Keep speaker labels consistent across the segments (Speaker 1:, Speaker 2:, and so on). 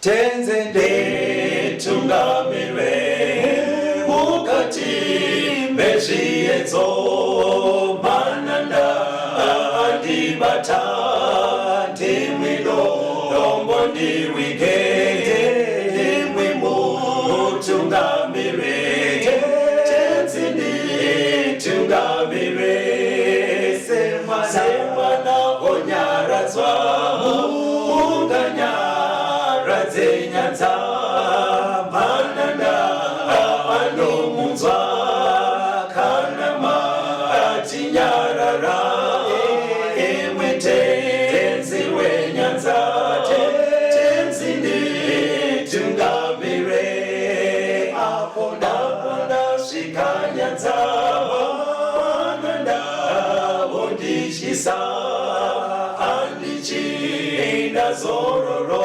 Speaker 1: Tenzi nditungamire mukati mezviedzo, mananda andibata, ndimwi dombo ndirwige, ndimwi mutungamire. Tenzi nditungamire, semwana onyaradzwa munganyaradze nyanza, mananda anomunzwa kana matinyarara, imwi Tenzi wenyanza. Tenzi nditungamire, apo ndasvika nyanza, mananda vondityisa, handichina zororo,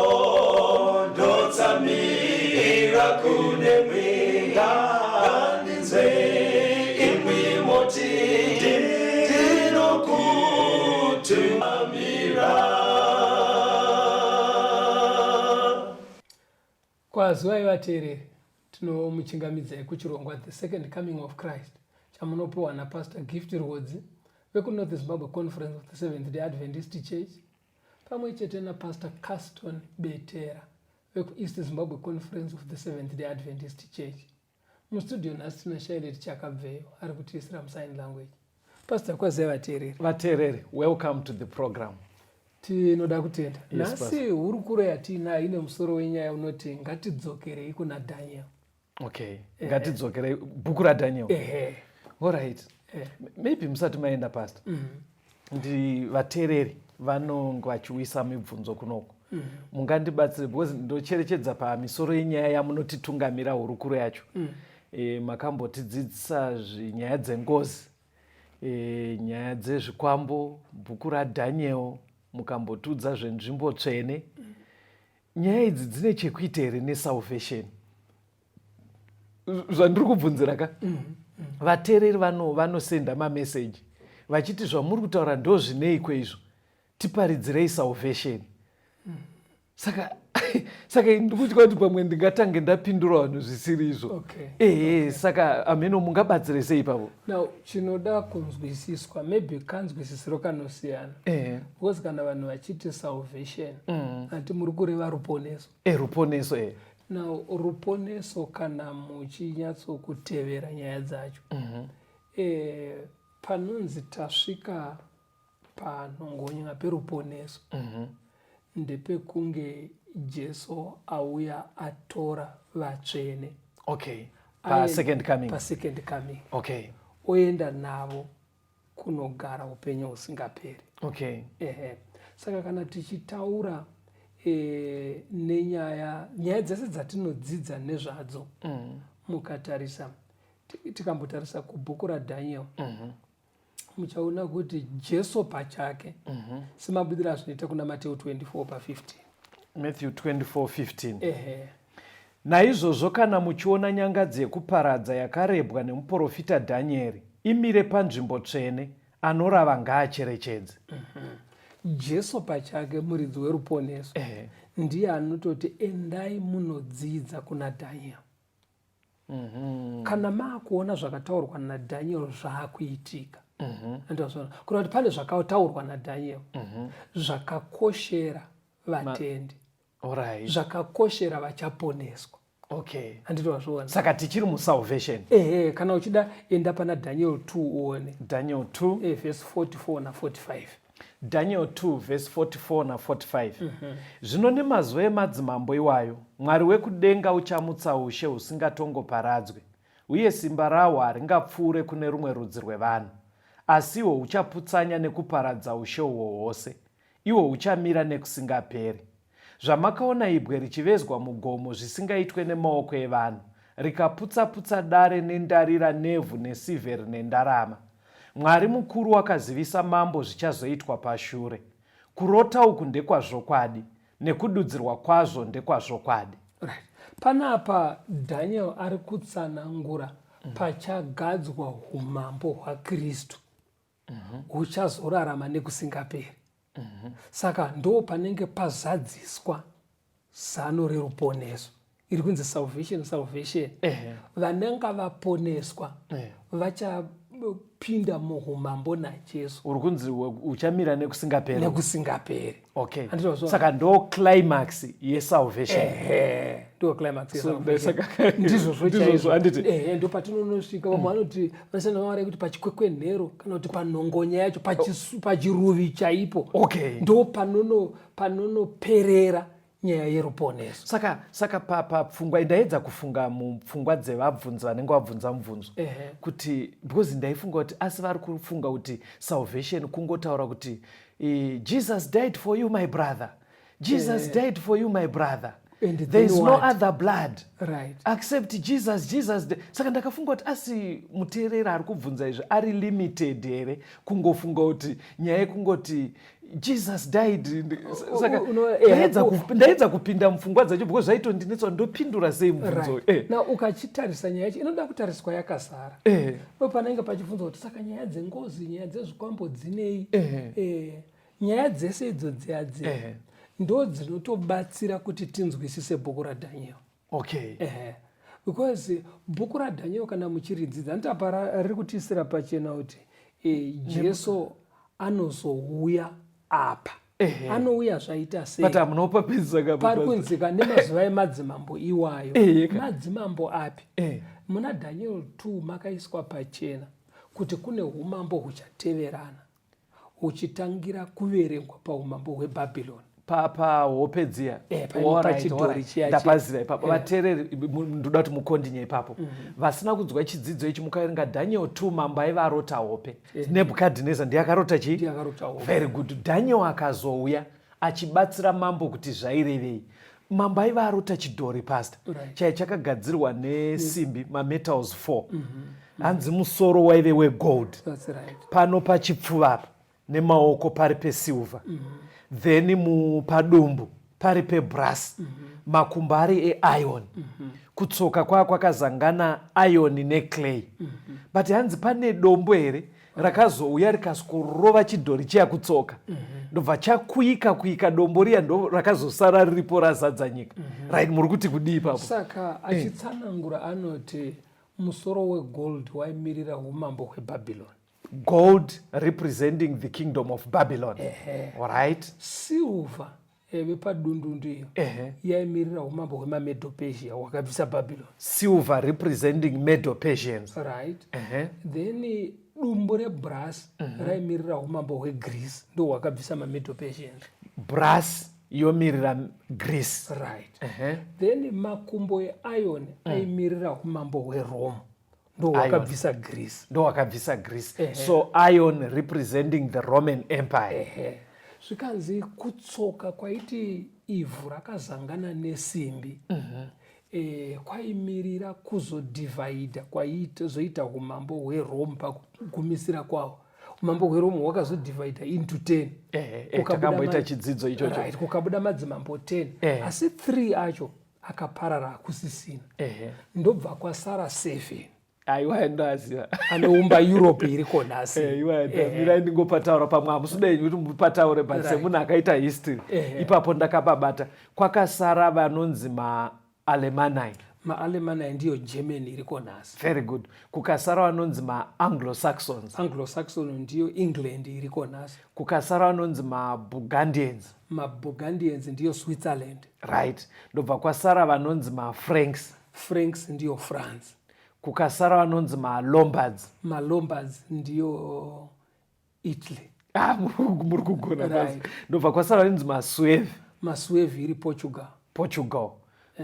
Speaker 1: ndotsamira kunemwi, ngandinzwe imwi moti ndinokutungamira.
Speaker 2: Kwaziwai vateereri, tinomuchingamidzai kuchirongwa The Second Coming of Christ chamunopiwa naPastor Gift Rwodzi vekuNorth Zimbabwe Conference of the Seventh Day Adventist Church pamwe chete naPastor Caston Betera vekuEast Zimbabwe Conference of the Seventh Day Adventist Church. Mustudio nhasi tina Shailet Chakabveyo ari kutiisira musign language. Pastor, kwaziwai vateereri.
Speaker 3: Vateereri, welcome to the program.
Speaker 2: Tinoda kutenda.
Speaker 3: Yes,
Speaker 2: Nhasi hurukuro yatiinayo ine musoro wenyaya unoti ngatidzokerei kuna Daniel.
Speaker 3: Okay, ngatidzokerei bhuku raDaniel.
Speaker 2: Ehe.
Speaker 3: Alright. Maybe musati maenda, Pastor. Ndi vateereri vanonge vachiuyisa mibvunzo kunoko. Mungandibatsire because ndocherechedza pamisoro yenyaya yamunotitungamira hurukuro yacho. Makambotidzidzisa nyaya dzengozi, nyaya dzezvikwambo, bhuku raDaniel, mukambotiudza zvenzvimbo tsvene. Nyaya idzi dzine chekuita here nesalvation? Zvandiri kubvunzira ka, vateereri vanosenda mameseji vachiti zvamuri kutaura ndo zvineiko izvo, tiparidzirei salvation. Saka ndikutya kuti pamwe ndingatange ndapindura vanhu zvisiri izvo. Ehe, saka ameno mungabatsire sei ipapo?
Speaker 2: Now chinoda kunzwisiswa, maybe kanzwisisiro kanosiyana. Because kana vanhu vachiti salvation, ati muri kureva ruponeso.
Speaker 3: E, ruponeso, e.
Speaker 2: Now ruponeso, kana muchinyatsokutevera nyaya dzacho, panonzi tasvika panhongonya peruponeso, ndepekunge Jesu auya atora vatsvene.
Speaker 3: Okay, pasecond coming.
Speaker 2: Pasecond coming. Oenda navo kunogara upenyu husingaperi. Ehe, saka kana tichitaura nenyaya nyaya dzese dzatinodzidza nezvadzo, mukatarisa, tikambotarisa kubhuku raDaniel, muchaona kuti Jesu pachake, semabudiro azvinoita kuna Mateo 24 pa15.
Speaker 3: Matthew 24:15.
Speaker 2: Ehe.
Speaker 3: Naizvozvo kana muchiona nyangadzi yekuparadza yakarebwa nemuprofita Dhanieri imire panzvimbo tsvene, anorava ngaacherechedze.
Speaker 2: Jesu pachake, muridzi weruponeso, ndiye anototi endai munodzidza kuna Daniel. Kana maakuona zvakataurwa naDaniel zvaakuitika, andazvona kureva kuti pane zvakataurwa naDaniel zvakakoshera vatendi, zvakakoshera vachaponeswa. Handitowazviona?
Speaker 3: Saka tichiri musalvation.
Speaker 2: Ehe, kana uchida enda pana Daniel 2 uone.
Speaker 3: Daniel 2.
Speaker 2: Verse 44 na45.
Speaker 3: Daniel 2 verse 44 na45. Zvino nemazuva emadzimambo iwayo, Mwari wekudenga uchamutsa ushe husingatongoparadzwi, uye simba rahwo haringapfuure kune rumwe rudzi rwevanhu, asi ihwo huchaputsanya nekuparadza ushe uhwo hwose, ihwo huchamira nekusingaperi. Zvamakaona ibwe richivezwa mugomo zvisingaitwe nemaoko evanhu, rikaputsa-putsa dare nendarira nevhu nesirveri nendarama, Mwari mukuru wakazivisa mambo zvichazoitwa pashure. Kurota uku ndekwazvokwadi, nekududzirwa kwazvo ndekwazvokwadi.
Speaker 2: Right. Panapa Daniel ari kutsanangura pachagadzwa umambo hwaKristu huchazorarama nekusingaperi. Saka ndo panenge pazadziswa. Zano reruponeso iri kunzi salvation, salvation. Vananga vaponeswa vachapinda muumambo naJesu.
Speaker 3: Uri kunzi uchamira nekusingaperi.
Speaker 2: Nekusingaperi.
Speaker 3: Okay.
Speaker 2: Handizvo.
Speaker 3: Saka ndo climax yesalvation.
Speaker 2: Ehe, ndo climax
Speaker 3: So,
Speaker 2: yesalvation.
Speaker 3: Ndizvozvo,
Speaker 2: Ndizvozvo chaizvo.
Speaker 3: handiti?
Speaker 2: Ehe, ndo patinonosvika. Vamwe vanoti vanoshandisa mavara ekuti pachikwekwenhero kana kuti panhongonya yacho, pachiruvi chaipo. Ndo panonoperera nyaya yeruponeso.
Speaker 3: Saka papfungwa ndaedza kufunga mupfungwa dzevabvunzi vanenge vabvunza mubvunzo, kuti because ndaifunga kuti asi vari kufunga kuti salvation kungotaura kuti "Jesus died for you, my brother. Jesus died for you, my brother."
Speaker 2: And
Speaker 3: There
Speaker 2: then
Speaker 3: is no
Speaker 2: what?
Speaker 3: other blood accept Jesus. Jesus. Saka ndakafunga kuti asi muteereri ari kubvunza izvi ari limited here kungofunga kuti nyaya yekungoti "Jesus died"? Saka ndaedza kupinda mupfungwa dzacho because zvaitondinetsa, ndopindura sei mubvunzo?
Speaker 2: Na ukachitarisa nyaya yacho inoda kutariswa yakazara. Ndo panenge pachibvunzwa kuti saka nyaya dzengozi, nyaya dzezvikwambo dzinei? Nyaya dzese idzo dziya dziya ndo dzinotobatsira kuti tinzwisise bhuku raDhaniel. Because bhuku raDhaniel kana muchiridzidza, nditapa riri kutiisira pachena kuti Jesu anozouya apa. Anouya zvaita sei?
Speaker 3: But hamunopa pedzisa.
Speaker 2: Pari kunzika nemazuva emadzimambo iwayo. Madzimambo api? Muna Daniel 2 makaiswa pachena kuti kune umambo huchateverana huchitangira kuverengwa paumambo hweBhabhironi.
Speaker 3: Pahope dziya.
Speaker 2: Pachidhori chiya.
Speaker 3: Ndapaziva ipapo. Vateereri, ndoda kuti mukondinye ipapo. Vasina kunzwa chidzidzo ichi, mukaverenga Daniel 2, mambo aiva arota hope. Nebhukadhineza ndiye akarota chii?
Speaker 2: Ndiye akarota hope.
Speaker 3: Very good. Daniel akazouya achibatsira mambo kuti zvairevei. Mambo aiva arota chidhori, pastor, chai chakagadzirwa nesimbi, mametals 4. Hanzi musoro waive wegold,
Speaker 2: That's right.
Speaker 3: pano pachipfuva apa nemaoko pari pesilver, then padumbu pari pebrass, makumbo ari eiron, kutsoka kwaa kwakazangana iron neclay. But hanzi pane dombo here rakazouya rikaskorova chidhori chiya kutsoka, ndobva chakuika kuika dombo riya, ndo rakazosara riripo razadza nyika. Right, muri kuti kudii ipapo?
Speaker 2: Saka achitsanangura anoti musoro wegold waimirira umambo hweBhabhironi.
Speaker 3: Gold representing the kingdom of Babylon, alright.
Speaker 2: Silver vepadundundu iyo yaimirira umambo hwemaMedo-Persia hwakabvisa Babylon.
Speaker 3: Silver representing Medo Persians.
Speaker 2: Right. Then dumbu rebrass raimirira umambo hweGreece, ndo hwakabvisa maMedo-Persians.
Speaker 3: Brass yomirira Greece.
Speaker 2: Right. Then makumbo eiron aimirira umambo hweRome, ndo hwakabvisa Greece.
Speaker 3: Ndo wakabvisa Greece. So iron representing the Roman Empire.
Speaker 2: Ehe. Zvikanzi kutsoka kwaiti ivhu rakazangana nesimbi, kwaimirira kuzodhivhaidha kwaizoita umambo hweRome pakugumisira kwawo. Umambo hweRome hwakazodhivhaidha into 10.
Speaker 3: Takamboita chidzidzo ichocho.
Speaker 2: Right, kukabuda madzimambo 10. Asi 3 acho akaparara, akusisina. Ndobva kwasara 7
Speaker 3: Aiwa, ndoaziva.
Speaker 2: anoumba Europe iriko nhasi.
Speaker 3: Iwa, mirai ndingopataura pamwe, hamusudei kuti mupataure, but semunhu akaita history, ipapo ndakapabata. Kwakasara vanonzi maAlemanni.
Speaker 2: MaAlemanni ndiyo Germany iriko nhasi.
Speaker 3: Very good. Kukasara vanonzi maAnglo-Saxons.
Speaker 2: Anglo-Saxon ndiyo England iriko nhasi.
Speaker 3: Kukasara vanonzi maBurgundians.
Speaker 2: MaBurgundians ndiyo Switzerland.
Speaker 3: Right. Ndobva kwasara vanonzi maFranks.
Speaker 2: Franks ndiyo France.
Speaker 3: Kukasara vanonzi maLombards.
Speaker 2: MaLombards ndiyo Italy.
Speaker 3: Ah, muri kugona basi. Ndobva kwasara vanonzi maSuevi.
Speaker 2: MaSuevi iri Portugal.
Speaker 3: Portugal.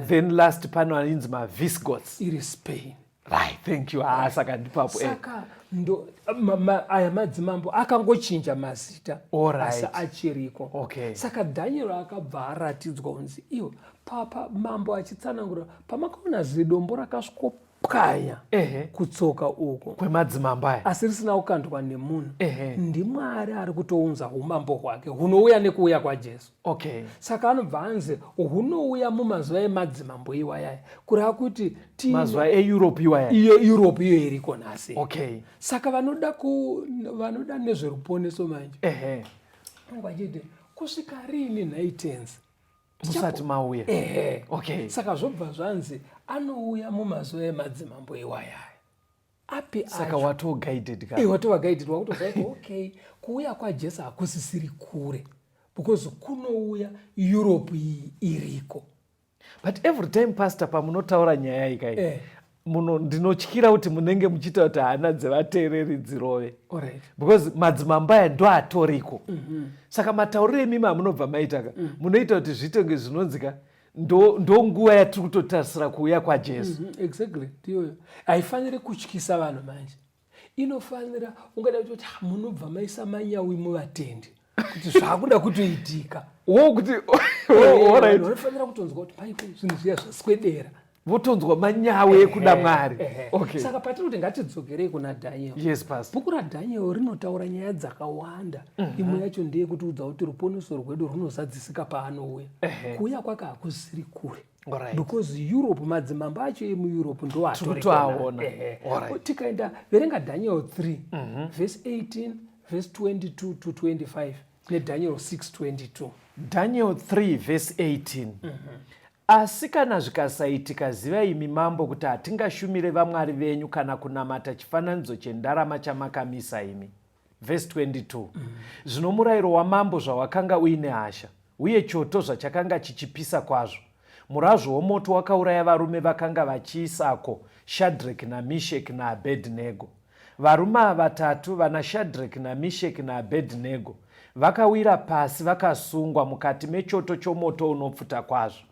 Speaker 3: Then last pano vanonzi maVisigoths.
Speaker 2: Iri Spain.
Speaker 3: Right, thank you. Ah, saka ndipapo.
Speaker 2: Saka ndo aya madzimambo akangochinja mazita, asi achiriko. Saka Daniel akabva aratidzwa kunzi iwo papa mambo achitsanangura pamakaona zidombo rakasvikopwanya kutsoka uko
Speaker 3: kwemadzimambo aya,
Speaker 2: asi risina kukandwa nemunhu, ndiMwari ari kutounza umambo hwake hunouya nekuuya kwaJesu. Saka anobva anzi hunouya mumazuva emadzimambo iwayaya, kureva kuti
Speaker 3: Mazuva eEurope iwaya.
Speaker 2: Iyo Europe iyo iriko nhasi. Saka vanoda nezveruponeso manje vachiti kusvika rini nhai Tenzi?
Speaker 3: Musati mauya.
Speaker 2: Ehe.
Speaker 3: Okay.
Speaker 2: Saka zvobva zvanzi anouya mumazuva emadzimambo iwayaya. Api
Speaker 3: Saka watoo guided ka.
Speaker 2: Eh, watova guided, wakutoziva kuti okay, kuuya kwaJesu hakusisiri kure because kunouya Europe iyi iriko.
Speaker 3: But every time, pastor, pamunotaura nyaya iyi kai,
Speaker 2: Eh.
Speaker 3: muno ndinotyira kuti munenge muchiita kuti hana dzevateereri dzirove.
Speaker 2: Alright.
Speaker 3: Because madzimambo aya ndo atoriko. Saka matauriro emimi amunobva maita ka, munoita kuti zviite zvinonzi ka ndo nguva yatiri kutotarisira kuuya kwaJesu.
Speaker 2: Exactly, ndiyoyo. Haifaniri kutyisa vanhu manje. Inofanira ungada kuti munobva maisa manyawi muvatendi kuti zvakuda kutoitika.
Speaker 3: Wo kuti alright.
Speaker 2: Vanofanira kutonzwa kuti maiko zvinhu zviya zvaswedera.
Speaker 3: Votonzwa manyawi ekuda Mwari. Okay.
Speaker 2: Saka patiri kuti ngatidzokerei kuna Daniel.
Speaker 3: Yes, pastor.
Speaker 2: Bhuku raDaniel rinotaura nyaya dzakawanda. Imwe yacho ndeyekutiudza kuti ruponeso rwedu runozadzisika paanouya. Kuuya kwake hakusiri kure. Because Europe, madzimambo acho emuEurope ndo atori
Speaker 3: Tikutoaona.
Speaker 2: kona. Tikaenda verenga Daniel 3, verse 18, verse 22 to 25 neDaniel 6:22.
Speaker 3: Daniel 3 verse 18. Asi kana zvikasaitika, zivai imi mambo kuti hatingashumire vamwari venyu kana kunamata chifananidzo chendarama chamakamisa imi. Verse 22. Zvino murayiro wamambo zvawakanga uine hasha, uye choto zvachakanga chichipisa kwazvo, murazvo womoto wakauraya varume vakanga vachiisako, Shadrach naMishek naAbednego. Varume ava vatatu, vana Shadrach naMishek naAbednego, vakawira pasi vakasungwa mukati mechoto chomoto unopfuta kwazvo.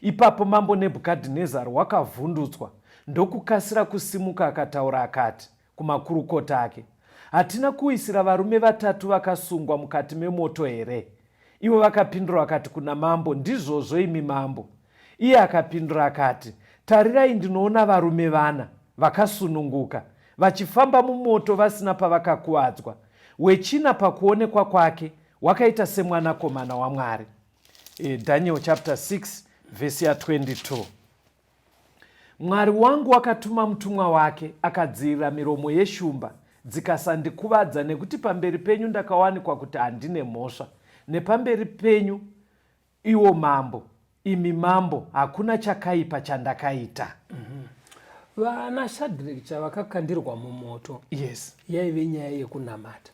Speaker 3: Ipapo mambo Nebhukadhinezari wakavhundutswa, ndokukasira kusimuka akataura akati kumakurukota ake, Hatina kuwisira varume vatatu vakasungwa mukati memoto here? Ivo vakapindura vakati kuna mambo, Ndizvozvo imi mambo. Iye akapindura akati, Tarirai, ndinoona varume vana vakasununguka, vachifamba mumoto vasina pavakakuvadzwa. Wechina pakuonekwa kwake wakaita semwanakomana waMwari. Daniel chapter 6 verse ya 22. Mwari wangu wakatuma mutumwa wake, akadziyirira miromo yeshumba, dzikasandikuvadza, nekuti pamberi penyu ndakawanikwa kuti handine mhosva, nepamberi penyu iwo mambo, imi mambo, hakuna chakaipa chandakaita.
Speaker 2: Vana Shadrach chavakakandirwa mumoto, yaive nyaya yekunamata.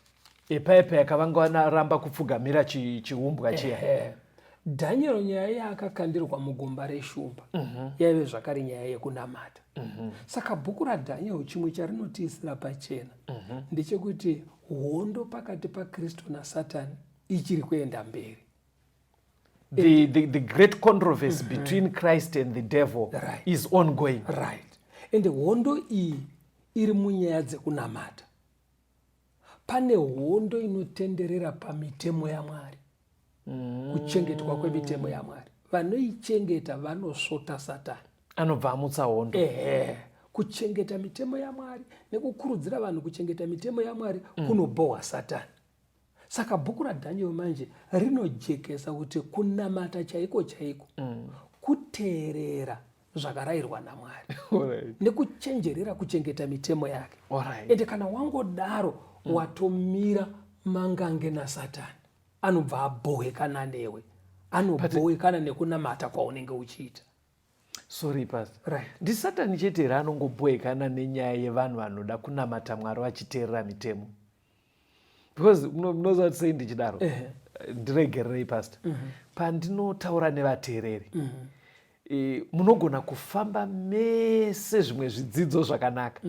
Speaker 3: Epaipa yakavanga vanaramba kupfugamira chiumbwa chiya.
Speaker 2: Daniel nyaya yaakakandirwa mugomba reshumba yaive zvakare nyaya yekunamata. Saka bhuku raDaniel chimwe charinotiisira pachena ndechekuti hondo pakati paKristu naSatani ichiri kuenda mberi.
Speaker 3: The great controversy between Christ and the devil is ongoing.
Speaker 2: Right. Ende hondo iyi iri munyaya dzekunamata. Pane hondo inotenderera pamitemo yaMwari. Kuchengetwa kwemitemo yaMwari. Vanoichengeta vanosvota Satani.
Speaker 3: Anobva amutsa hondo.
Speaker 2: Kuchengeta mitemo yaMwari nekukurudzira vanhu kuchengeta mitemo yaMwari kunobhohwa Satani. Saka bhuku raDaniel manje rinojekesa kuti kunamata chaiko chaiko kuteerera zvakarayirwa naMwari nekuchenjerera kuchengeta mitemo yake. Ende kana wangodaro watomira mangange naSatani, anobva abhohekana newe, anobhohekana nekunamata kwaunenge uchiita.
Speaker 3: Sorry pastor. NdiSatani chete here anongobhohekana nenyaya yevanhu vanoda kunamata Mwari vachiteerera mitemo? Because munoziva kuti sei ndichidaro? Ndiregererei pastor. Pandinotaura nevateereri, munogona kufamba mese zvimwe zvidzidzo zvakanaka.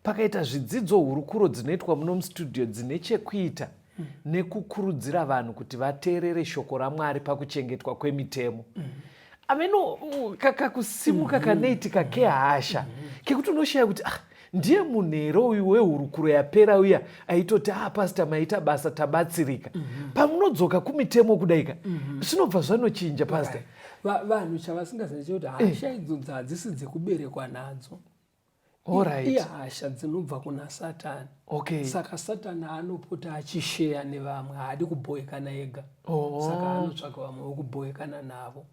Speaker 3: Pakaita zvidzidzo hurukuro dzinoitwa muno mustudio dzine chekuita nekukurudzira vanhu kuti vateerere shoko raMwari pakuchengetwa kwemitemo. Ameno kakusimuka kanoitika kehasha kekuti unoshaya kuti ndiye munhu here uyu wehurukuro yapera uya aitoti pastor maita basa tabatsirika. Pamunodzoka kumitemo kudaika zvinobva zvanochinja pastor.
Speaker 2: Vanhu chavasingazivi chekuti hasha idzodzo hadzisi dzekuberekwa nadzo. Ihasha dzinobva kuna Satani. Saka Satani anopota achisheya nevamwe, haadi kubhoekana ega. Saka anotsvaka vamwe vekubhoekana navo.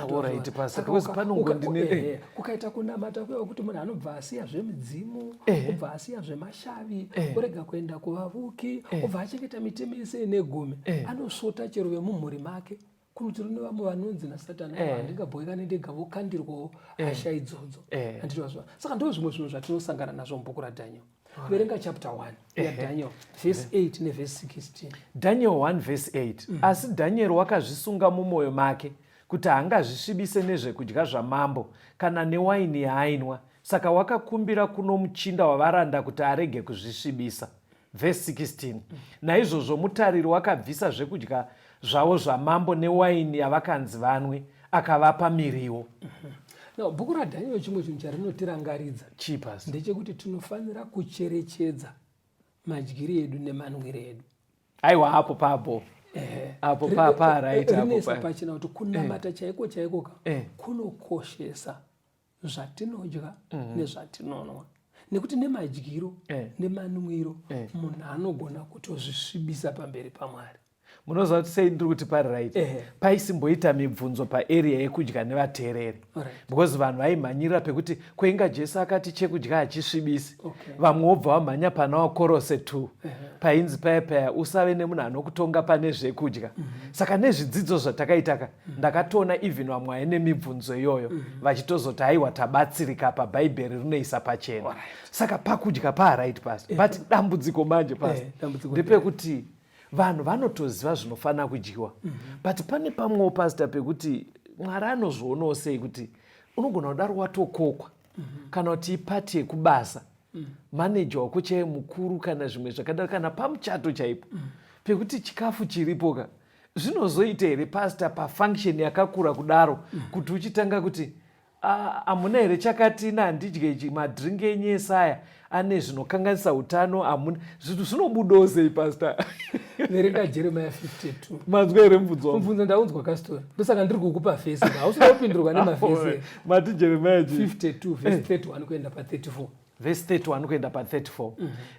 Speaker 3: Alright, pastor, because panongondine
Speaker 2: Kukaita kunamata kuya kuti munhu anobva asiya zvemidzimu, obva asiya zvemashavi, orega kuenda kuvavuki, obva achengeta mitemo yese ine gumi, anosvota chero vemumhuri make. Kunotori nevamwe vanonzi nasatani eh. Handingabhoikane ndega, vokandirwawo eh. Hasha idzodzo eh. Handiti vazviva? Saka ndo zvimwe zvinhu zvatinosangana nazvo mubhuku raDaniel. Verenga chapter 1 yaDaniel, vhesi 8 nevhesi 16.
Speaker 3: Daniel 1 vhesi 8. Asi Daniel wakazvisunga mumwoyo make kuti haangazvisvibise nezvekudya zvamambo kana newaini yaainwa. Saka wakakumbira kuno muchinda wavaranda kuti arege kuzvisvibisa. Vhesi 16. Naizvozvo mutariri wakabvisa zvekudya zvavo zvamambo newaini yavakanzi vanwe, akavapa miriwo.
Speaker 2: Now, bhuku raDaniel chimwe chinhu charinotirangaridza
Speaker 3: Chipas
Speaker 2: ndechekuti tinofanira kucherechedza madyire edu nemanwire edu.
Speaker 3: Aiwa, apo papo apo pa right apo.
Speaker 2: Rinesa pachena kuti kunamata chaiko chaiko ka kunokoshesa zvatinodya nezvatinonwa, nekuti nemadyiro nemanwiro munhu anogona kutozvisvibisa pamberi paMwari.
Speaker 3: Munoziva kuti sei ndiri kuti pari right? Paisimboita mibvunzo paarea yekudya nevateereri, because vanhu vaimhanyirira pekuti kweinga Jesu akati chekudya hachisvibisi. Vamwe wobva vamhanya pana waKorose 2 painzi paya paya usave nemunhu anokutonga pane zvekudya. Saka nezvidzidzo zvatakaitaka, ndakatoona even vamwe vaine mibvunzo iyoyo vachitozoti aiwa, tabatsirika, pabhaibheri rinoisa pachena. Saka pakudya paaright pasi, but dambudziko manje pasi ndepekuti vanhu vanotoziva zvinofanira kudyiwa, but pane pamwewo, pastor, pekuti Mwari anozvionawo sei kuti unogona kudaro watokokwa kana kuti ipati yekubasa, maneja wako chaiye mukuru kana zvimwe zvakadaro, kana pamuchato chaipo pekuti chikafu chiripo ka? Zvinozoita here, pastor, pafunction yakakura kudaro kuti uchitanga kuti, "Ah, hamuna here chakatina? Handidye ichi, madrink enyu esaya ane zvinokanganisa utano, hamuna." Zvinhu zvinobudawo sei, pastor?
Speaker 2: Verenga Jeremiah 52.
Speaker 3: Manzwa here mubvunzo wangu?
Speaker 2: Mubvunzo ndaunzwa kastori, ndosaka ndiri kukupa vhesi. Hausina kupindurwa nemavhesi.
Speaker 3: Mati Jeremiah chii?
Speaker 2: 52 vhesi 31 kuenda pa34.
Speaker 3: Vhesi 31 kuenda pa34.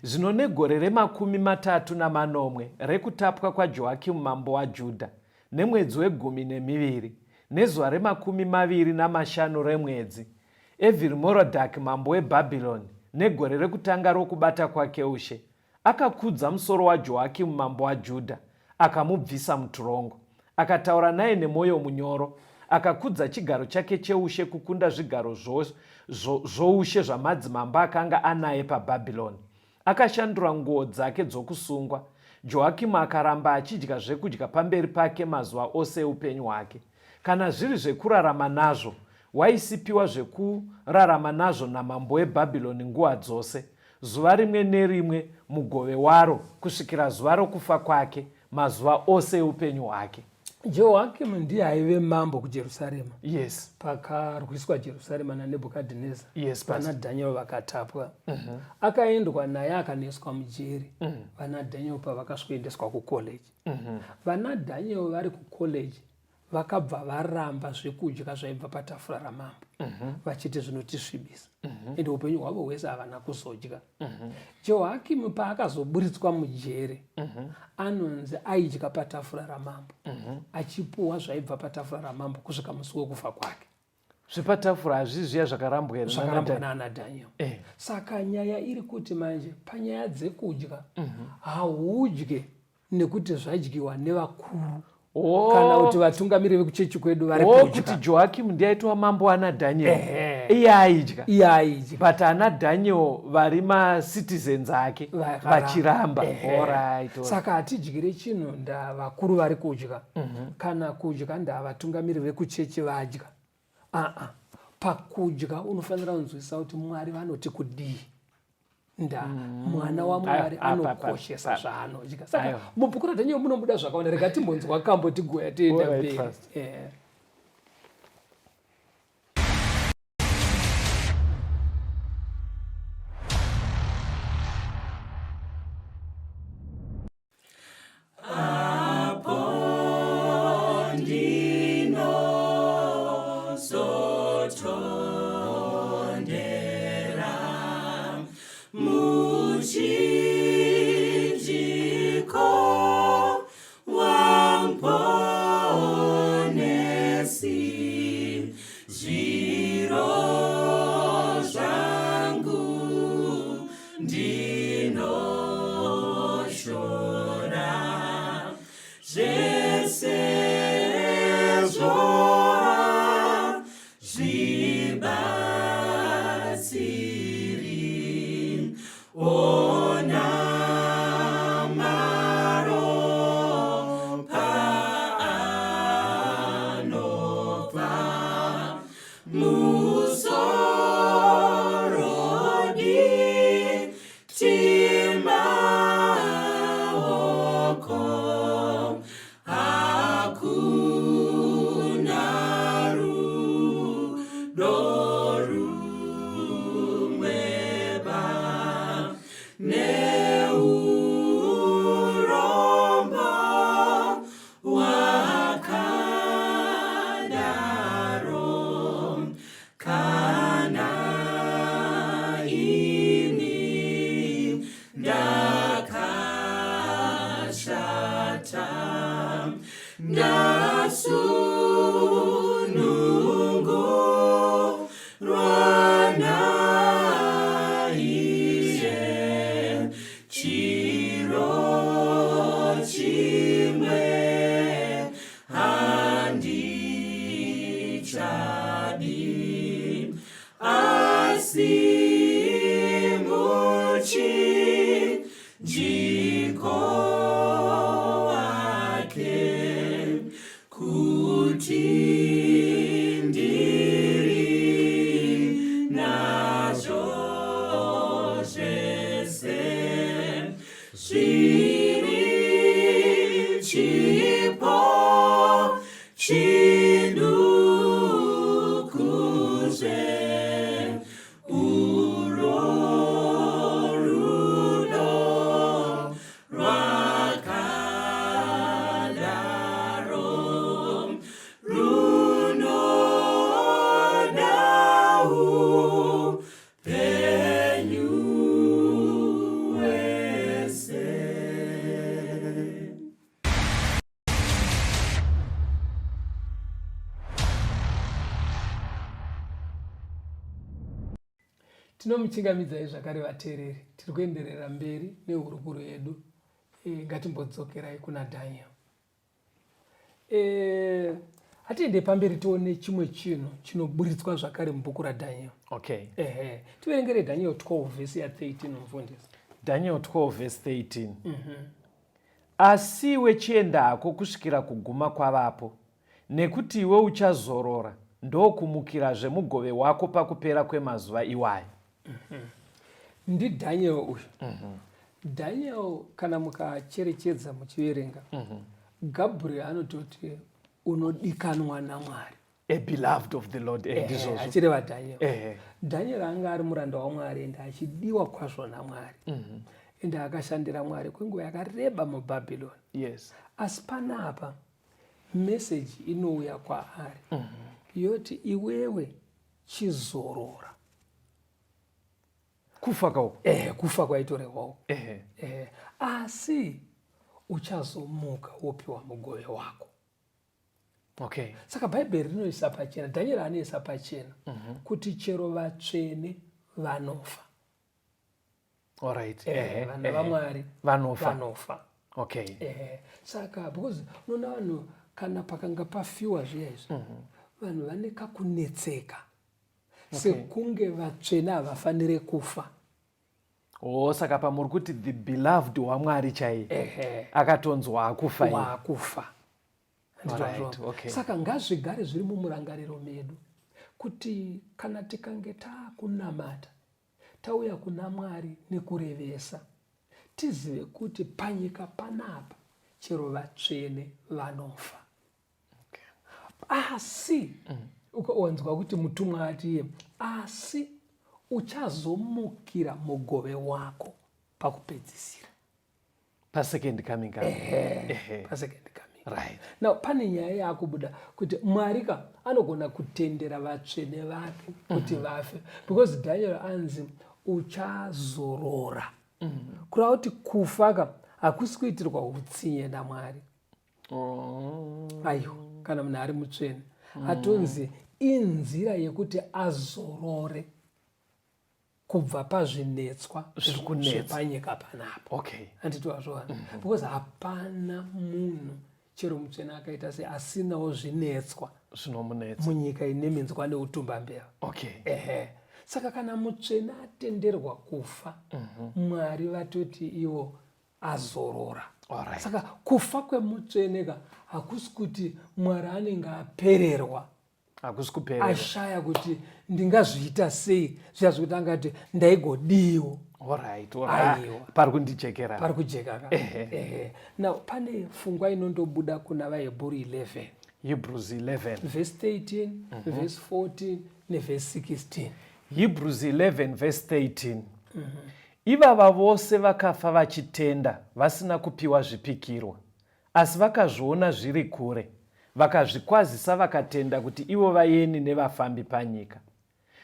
Speaker 3: Zvino negore re37 rekutapwa kwaJoakimu mambo waJudha, nemwedzi wegumi nemiviri, nezuva re25 remwedzi, Evhiri-Morodhaki mambo weBhabhironi, negore rekutanga rokubata kwake ushe, akakudza musoro waJoakimu mambo waJudha, akamubvisa muturongo. Akataura naye nemwoyo munyoro, akakudza chigaro chake cheushe kukunda zvigaro zvoushe zvamadzimambo akanga anaye paBhabhironi. Akashandura nguo dzake dzokusungwa. Joakimu akaramba achidya zvekudya pamberi pake mazuva ose eupenyu hwake. Kana zviri zvekurarama nazvo, waisipiwa zvekurarama nazvo namambo weBhabhironi nguva dzose, zuva rimwe nerimwe mugove waro, kusvikira zuva rokufa kwake, mazuva ose eupenyu hwake.
Speaker 2: Jehoakimu ndiye aive mambo kuJerusarema pakarwiswa Jerusarema naNebhukadhineza. Vana Daniel vakatapwa. Akaendwa naye akanoiswa mujeri. Vana Daniel pavakasvikoendeswa kucollege, vana Daniel vari kucollege vakabva varamba zvekudya zvaibva patafura ramambo, vachiti zvinotisvibisa, ende upenyu hwavo hwese havana kuzodya. Jehoakimu paakazoburitswa mujere, anonzi aidya patafura ramambo, achipuwa zvaibva patafura ramambo kusvika musi wekufa kwake.
Speaker 3: Zvepatafura hazvisi zviya zvakarambwa here?
Speaker 2: Zvakarambwa naana Daniel. Saka nyaya iri kuti manje panyaya dzekudya, haudye nekuti zvadyiwa nevakuru kana kuti vatungamiri vekuchechi kwedu vari
Speaker 3: kudya. Kuti Joakimu ndiye aitwa mambo ana Daniel, iye aidya.
Speaker 2: Iye aidya.
Speaker 3: But ana Daniel vari macitizens ake vachiramba.
Speaker 2: Saka hatidyire chinhu ndavakuru vari kudya, kana kudya ndavatungamiri vekuchechi vadya. Aa, pakudya unofanira kunzwisisa kuti Mwari vanoti kudii. Nda mwana waMwari anokoshesa zvaanodya. Saka mubhuku raDaniel munobuda zvakawanda. Rega timbonzwa kambo tigoya tienda mberi.
Speaker 1: Apo ndinozotondera muchinjiko waMponesi, zviro zvangu ndinoshora zvese. Musorodi timaoko hakuna rudo rumweba neurombo wakadaro kana ini ndakashata ndasunungurwa naiye chiro chimwe handichadi asi muchinjiko wake kuti ndiri nazvo zvese zviri chipo chidukuzve urwo rudo rwakadaro runoda upenyu hwese.
Speaker 2: Tinomuchingamidzai zvakare vateereri, tiri kuenderera mberi nehurukuro yedu. E, ngatimbodzokerai kuna Daniel. E, hatiende pamberi tione chimwe chinhu chinoburitswa zvakare mubhuku raDaniel.
Speaker 3: Okay.
Speaker 2: Ehe, tiverengere Daniel 12 vhesi ya 13 mufundisi.
Speaker 3: Daniel 12 vhesi 13. Asi iwe chienda hako kusvikira kuguma kwavapo, nekuti iwe uchazorora ndokumukirazve mugove wako pakupera kwemazuva iwayo.
Speaker 2: NdiDaniel uyu. Daniel kana mukacherechedza muchiverenga, Gabriel anototi unodikanwa naMwari.
Speaker 3: A beloved of the Lord. Ndizvozvo.
Speaker 2: Achireva Daniel. Daniel anga ari muranda waMwari ende achidiwa kwazvo naMwari. Ende akashandira Mwari kwenguva yakareba muBhabhironi. Asi panapa meseji inouya kwaari yoti iwewe chizorora.
Speaker 3: Kufa kauko.
Speaker 2: Kufa kwaitorehwa uko. Asi uchazomuka wopiwa mugove wako.
Speaker 3: Okay.
Speaker 2: Saka Bhaibheri rinoisa pachena, Daniel anoisa pachena kuti chero vatsvene vanofa.
Speaker 3: All right.
Speaker 2: Vana vaMwari
Speaker 3: Vanofa.
Speaker 2: vanofa.
Speaker 3: Okay.
Speaker 2: Saka because unoona vanhu kana pakanga pafiwa zviya izvi, vanhu vane kakunetseka. Sekunge vatsvene havafanire kufa.
Speaker 3: Oh, saka pamuri kuti the beloved waMwari chaiye akatonzi waakufa.
Speaker 2: Waakufa.
Speaker 3: Alright, okay.
Speaker 2: Saka ngazvigare zviri mumurangariro medu kuti kana tikange taakunamata tauya kuna Mwari nekurevesa, tizive kuti panyika panapa chero vatsvene vanofa.
Speaker 3: Okay.
Speaker 2: Asi ukawanzwa kuti mutumwa ati asi uchazomukira mugove wako pakupedzisira.
Speaker 3: Pasecond coming.
Speaker 2: Pasecond coming.
Speaker 3: Right.
Speaker 2: Now pane nyaya yakubuda kuti Mwari ka anogona kutendera vatsvene vake kuti vafe, because Daniel anzi uchazorora. Kureva kuti kufa ka hakusi kuitirwa utsinye naMwari. Aiwa, kana munhu ari mutsvene atonzi inzira yekuti azorore kubva pazvinetswa
Speaker 3: Zviri kunetsa.
Speaker 2: zvepanyika panapa.
Speaker 3: Okay.
Speaker 2: Handiti wazviona? Because hapana munhu chero mutsvene akaita se asinawo zvinetswa
Speaker 3: zvinomunetsa
Speaker 2: munyika ine minzwa neutumbambeva.
Speaker 3: Okay.
Speaker 2: Ehe. Saka kana mutsvene atenderwa kufa, Mwari vatoti ivo azorora.
Speaker 3: Alright.
Speaker 2: Saka kufa kwemutsvene ka hakusi kuti Mwari anenge apererwa.
Speaker 3: Hakusi kuperera.
Speaker 2: Ashaya kuti ndingazviita sei, zviya zvekuti angati ndaigodiwo.
Speaker 3: Alright, alright.
Speaker 2: Aiwa.
Speaker 3: Pari kundijekera.
Speaker 2: Pari kujeka ka. Ehe. Now pane pfungwa inondobuda kuna vaHebheru 11.
Speaker 3: Hebrews 11.
Speaker 2: Verse 13, verse 14 neverse 16.
Speaker 3: Hebrews 11 verse 13. Ivava vose vakafa vachitenda, vasina kupiwa zvipikirwa, asi vakazviona zviri kure, vakazvikwazisa, vakatenda kuti ivo vaeni nevafambi panyika.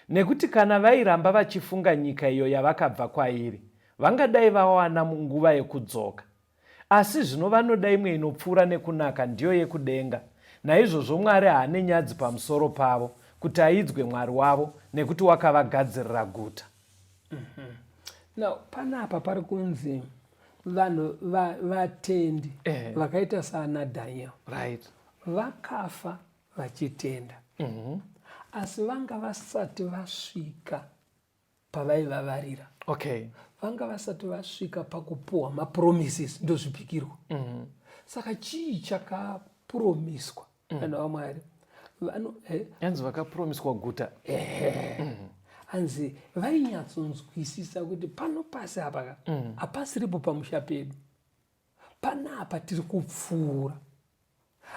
Speaker 3: Nekuti kana vairamba vachifunga nyika iyo yavakabva kwairi, vangadai vawana nguva yekudzoka. Asi zvino vanoda imwe inopfuura nekunaka, ndiyo yekudenga. Naizvozvo Mwari haane nyadzi pamusoro pavo, kuti aidzwe Mwari wavo, nekuti wakavagadzirira guta.
Speaker 2: Now panapa pari kunzi vanhu vatendi vakaita saana Daniel vakafa vachitenda, asi vanga vasati vasvika pavaivavarira. Vanga vasati vasvika pakupuhwa mapromises, ndozvipikirwa. Saka chii chakapromiswa vanhu vaMwari?
Speaker 3: Yanzi vakapromiswa guta.
Speaker 2: Hanzi vainyatsonzwisisa kuti pano pasi apa ka, hapasiripo pamusha pedu, panapa tiri kupfuura,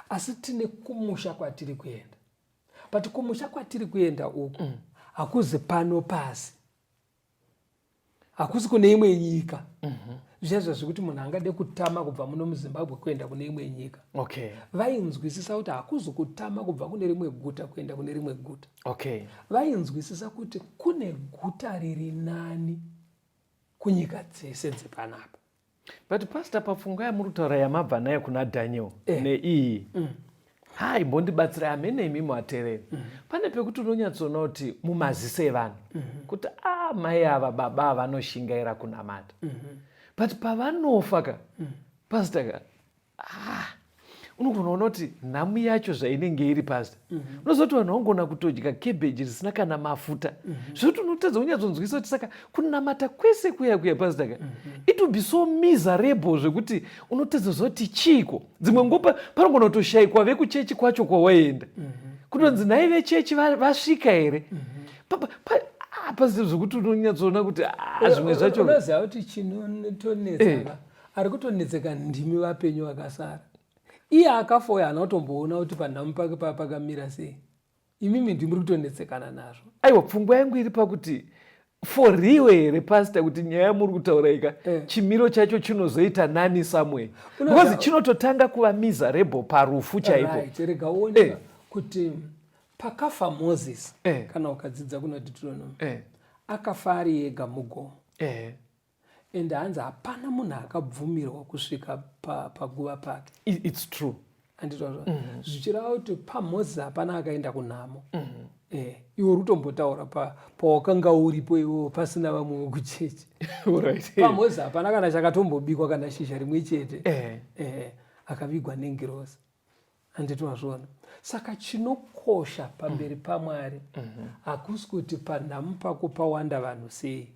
Speaker 2: asi tine kumusha kwatiri kuenda. But kumusha kwatiri kuenda uku hakuzi pano pasi, hakusi kune imwe nyika. Zviya zvekuti munhu angade kutama kubva muno muZimbabwe kuenda kune imwe nyika. Vainzwisisa kuti hakuzi kutama kubva kune rimwe guta kuenda kune rimwe guta. Vainzwisisa kuti kune guta riri nani kunyika dzese dzepanapa.
Speaker 3: But pastor, papfungwa yamuri kutaura yamabva nayo kuna Daniel neiyi, hai, mbondibatsirai hamene imi muatereri. Pane pekuti unonyatsoona kuti mumaziso evanhu kuti a mai ava, baba ava vanoshingaira kunamata, but pavanofa ka, pastor ka, ah, unogona kuona kuti nhamu yacho zvainenge iri, pastor. Unozoti vanhu vangona kutodya kebheji risina kana mafuta, zvekuti unotadza kunyatsonzwisa kuti saka kunamata kwese kuya kuya, pastor ka, it will be so miserable zvekuti unotadza kuziva kuti chiiko. Dzimwe nguva panogona kutoshayikwa vekuchechi kwacho kwawaenda, kutonzi nhai vechechi vasvika here? Pastor, zvekuti unonyatsoona kuti ah, zvimwe zvacho
Speaker 2: Unoziva kuti chinotonetsa, ari kutonetseka ndimi vapenyu vakasara. Iye akafa uyo haana kutomboona kuti panhamu pake pakamira sei. Imimi ndimuri kutonetsekana nazvo.
Speaker 3: Aiwa, pfungwa yangu iri pakuti for real here, pastor, kuti nyaya yamuri kutaura ika chimiro chacho chinozoita nani somewhere? Because chinototanga kuva miserable parufu chaipo.
Speaker 2: Right, rega uone kuti pakafa Moses, kana ukadzidza kuna Deuteronomy, akafa ari ega mugomo, ende hanzi hapana munhu akabvumirwa kusvika paguva pake.
Speaker 3: It's true.
Speaker 2: Anditozva zvichireva kuti paMoses hapana akaenda kunhamo. Iwe uri kutombotaura pawakanga uripo iwewo pasina vamwe vekuchechi. PaMoses hapana kana chakatombobikwa, kana shizha rimwe chete. Akavigwa nengirozi, handiti wazviona? Saka chinokosha pamberi paMwari hakusi kuti panhamu pako pawanda vanhu sei.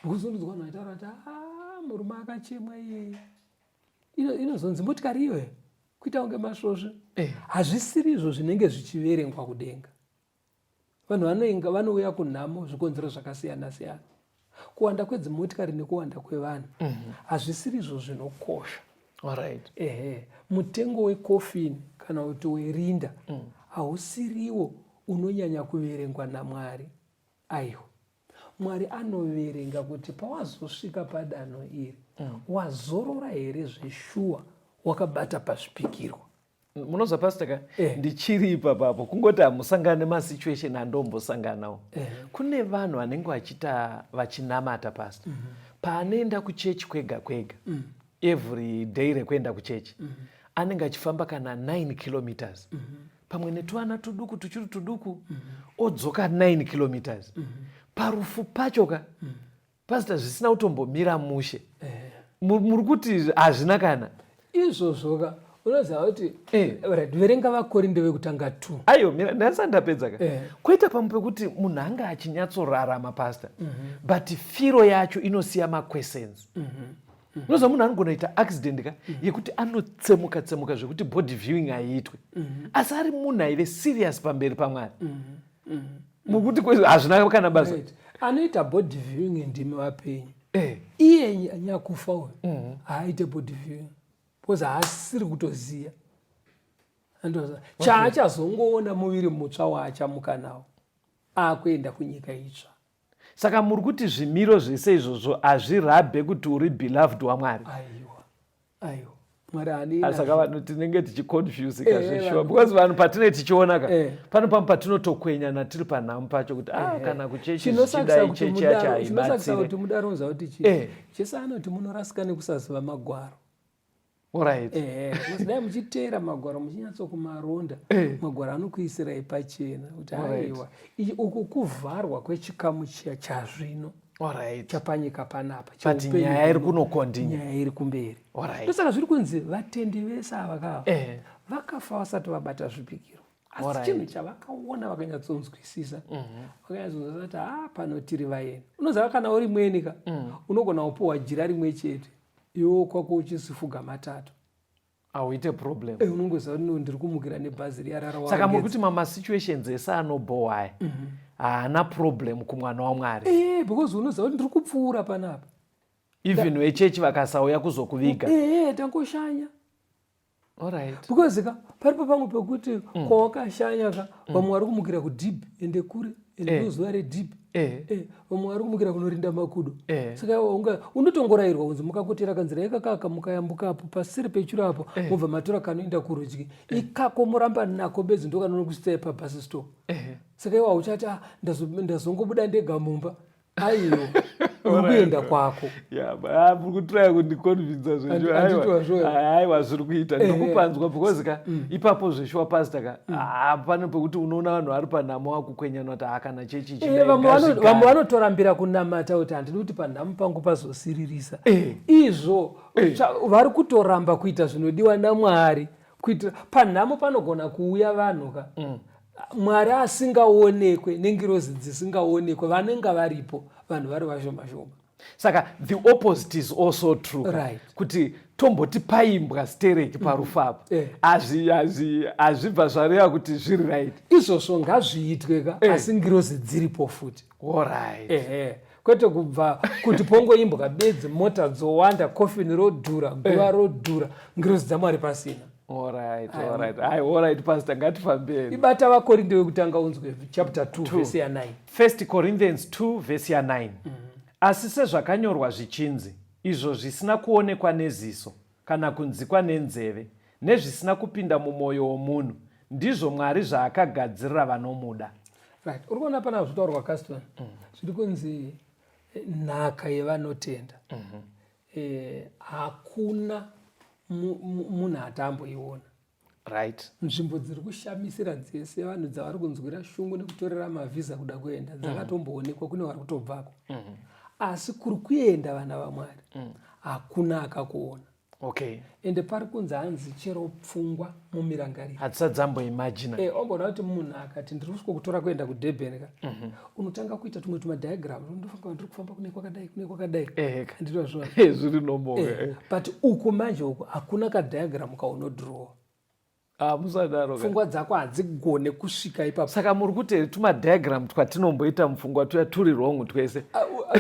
Speaker 2: Kuzonzwa vanhu vaitaura kuti a murume akachemwa iyeye, inozonzi motikari iyoyo kuita kunge masvosve. Hazvisiri izvo zvinenge zvichiverengwa kudenga. Vanhu vanoinga vanouya kunhamo zvikonzero zvakasiyana siyana. Kuwanda kwedzimotikari nekuwanda kwevanhu hazvisiri izvo zvinokosha. Ehe, mutengo wekofini kana kuti werinda hausiriwo unonyanya kuverengwa naMwari. Aiwa, Mwari anoverenga kuti pawazosvika padanho iri, wazorora here zveshuwa wakabata pazvipikirwa.
Speaker 3: Munozwa, pastor ka, ndichiri ipapapo, kungoti hamusangana nemasituation andombosanganawo. Kune vanhu vanenge vachiita vachinamata, pastor. Paanoenda kuchechi kwega kwega, every day rekuenda kuchechi, anenge achifamba kana 9 kilometers, pamwe netuvana tuduku tuchiri tuduku, odzoka 9 kilometers. Parufu pacho ka, pastor, zvisina kutombomira mushe. Muri kuti hazvina kana
Speaker 2: Izvozvo ka, unoziva kuti right, verenga vaKorinde vekutanga 2.
Speaker 3: Aiyo, mira, ndasati ndapedza ka. Koita pamwe pekuti munhu anga achinyatsorarama, pastor, but firo yacho inosiya maquestions. Unoziva munhu anogona kuita accident ka yekuti anotsemuka tsemuka zvekuti body viewing haiitwe, asi ari munhu aive serious pamberi paMwari. Mukuti hazvina kana basa.
Speaker 2: Right. Anoita body viewing ndimi vapenyu. Iye nyakufa uyu haaite body viewing because haasiri kutoziva. Andoziva. Chaachazongoona muviri mutsva waachamuka nawo akuenda kunyika itsva.
Speaker 3: Saka muri kuti zvimiro zvese izvozvo hazvirabhe kuti uri beloved waMwari?
Speaker 2: Aiwa, aiwa, Mwari haanei
Speaker 3: Saka
Speaker 2: nazvo.
Speaker 3: Vanhu tinenge tichiconfusika zveshuwa,
Speaker 2: vanhu-
Speaker 3: because vanhu patinenge tichiona ka, pane pamwe patinotokwenyana tiri panhamu pacho kuti ah, kana kuchechi
Speaker 2: Chinosakisa
Speaker 3: zvichidai,
Speaker 2: kuti
Speaker 3: chechi yacho
Speaker 2: chinosakisa
Speaker 3: haibatsire.
Speaker 2: kuti mudaro unoziva kuti chii? Jesu anoti munorasika nekusaziva magwaro. Ehe, because dai muchiteera magwaro, muchinyatsokumaronda, magwaro anokuisirai pachena kuti aiwa, uku kuvharwa kwechikamu chiya chazvino chapanyika panapa,
Speaker 3: But
Speaker 2: cheupenyu
Speaker 3: nyaya iri
Speaker 2: huno,
Speaker 3: kunokontinya.
Speaker 2: Nyaya iri kumberi. Ndosaka zviri kunzi vatendi vese ava kava vakafa vasati vabata zvipikiro, asi chinhu chavakaona vakanyatsonzwisisa, vakanyatsonzwisisa kuti ha, pano tiri vaeni. Unoziva kana uri mweni ka, unogona kupuhwa jira rimwe chete, iwo kwako uchisifuga matatu.
Speaker 3: Hauite problem.
Speaker 2: Unongoziva kuti no, ndiri kumukira nebhazi riya rara.
Speaker 3: Saka muri kuti mamasituations ese anobhowa aya haana problem kumwana waMwari?
Speaker 2: Because unoziva kuti ndiri kupfuura panapa.
Speaker 3: Even vechechi vakasauya kuzokuviga?
Speaker 2: Tangoshanya. Because ka paripo pamwe pekuti kwawakashanya ka, vamwe vari kumukira kudhibhi, ende kure, ende ndozuva redhibhi. Vamwe vari kumukira kunorinda makudo. Saka unotongorayirwa kunzi mukakotera kanzira ikakaka, mukayambuka apo paseri pechiro apo, mobva matora kanoenda kurudyi ikako, muramba nako bedzi, ndokanonokusvitsai pabus stop. Saka iwe hauchati, "Ah, ndazongobuda ndega mumba." Aiyo, uri kuenda kwako.
Speaker 3: Yeah, muri kutraya kundiconvinza.
Speaker 2: Handiti wazvo?
Speaker 3: Aiwa, zviri kuita, ndiri because ka ipapo zveshuwa, pastor ka, ah, pane pekuti unoona vanhu vari panhamo vakukwenyana kuti ah, kana chechi
Speaker 2: Vamwe vanotorambira kunamata kuti handidi kuti panhamo pangu pazosiririsa. Izvo vari kutoramba kuita zvinodiwa naMwari kuitira panhamo panogona kuuya vanhu ka, Mwari asingaonekwe nengirozi dzisingaonekwe, vanenge varipo vanhu vari vashoma shoma.
Speaker 3: Saka the opposite is also true, kuti tomboti paimbwa stereki parufu apo, hazvibva zvareva kuti zviri right.
Speaker 2: Izvozvo ngazviitwe ka, asi ngirozi dziripo futi. Ehe, kwete kubva kuti pongoimbwa bedzi, mota dzowanda, kofini rodhura, guva rodhura, ngirozi dzaMwari pasina.
Speaker 3: Alright, ai, alright pastor, ngatifambeni.
Speaker 2: Ibata vaKorinde wekutanga unzwe chapter 2 vhesi ya9.
Speaker 3: First Corinthians 2 vhesi ya9. Asi sezvakanyorwa zvichinzi, izvo zvisina kuonekwa neziso kana kunzikwa nenzeve nezvisina kupinda mumwoyo womunhu, ndizvo Mwari zvaakagadzirira vanomuda.
Speaker 2: Right, uri kuona pana zvitaurwa, Caston, zviri kunzi nhaka yevanotenda. Hakuna munhu atamboiona. Nzvimbo dziri kushamisira dzese vanhu dzavari kunzwira shungu nekutorera mavhisa kuda kuenda, dzakatomboonekwa kune vari kutobvako, asi kuri kuenda vana vaMwari hakuna akakuona. Ende pari kunzi hanzi chero pfungwa mumirangariro
Speaker 3: hadzisati dzamboimagina.
Speaker 2: Omboona kuti munhu akati ndiri kusvika kutora kuenda kuDurban ka, unotanga kuita tumwe tumadiagram, ndofanga ndiri kufamba kune kwakadai, kune kwakadai. Handitozviona.
Speaker 3: Zviri normal.
Speaker 2: But uku manje uku hakuna kadiagram kaunodhirowa.
Speaker 3: Ah, musadaro ka.
Speaker 2: Pfungwa dzako hadzigone kusvika ipapo.
Speaker 3: Saka muri kuti here tumadiagram twatinomboita mupfungwa tuya turi wrong twese?
Speaker 2: Ah,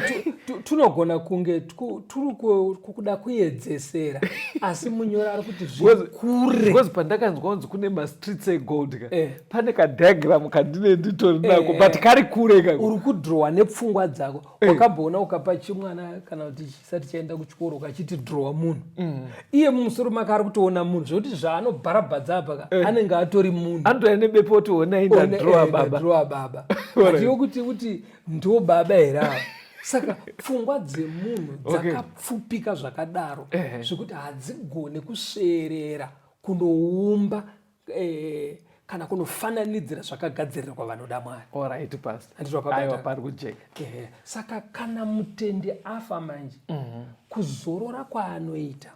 Speaker 2: tunogona kunge turi kuda kuedzesera, asi munyori ari kuti zvikure.
Speaker 3: Because pandakanzwa kunzi kune mastreets egold ka, pane kadiagram kandine nditori nako, but kari kure ka.
Speaker 2: Uri kudhirowa nepfungwa dzako. Wakamboona ukapa chimwana kana kuti chisati chaenda kuchikoro ukachiti dhirowa munhu, iye mumusoro make ari kutoona munhu, zvekuti zvaanobharabhadza apa ka, anenge atori munhu.
Speaker 3: Anotouya nebepo oti, "Honai, ndadhirowa baba."
Speaker 2: Ndadhirowa baba. But iwe kuti ndo baba here ava? Saka pfungwa dzemunhu dzakapfupika zvakadaro zvekuti hadzigone kusveerera kunoumba kana kunofananidzira zvakagadzirirwa vanoda Mwari.
Speaker 3: Alright, pastor.
Speaker 2: Handiti wapabata?
Speaker 3: Aiwa, pari kujeka.
Speaker 2: Saka kana mutendi afa manje, kuzorora kwaanoita,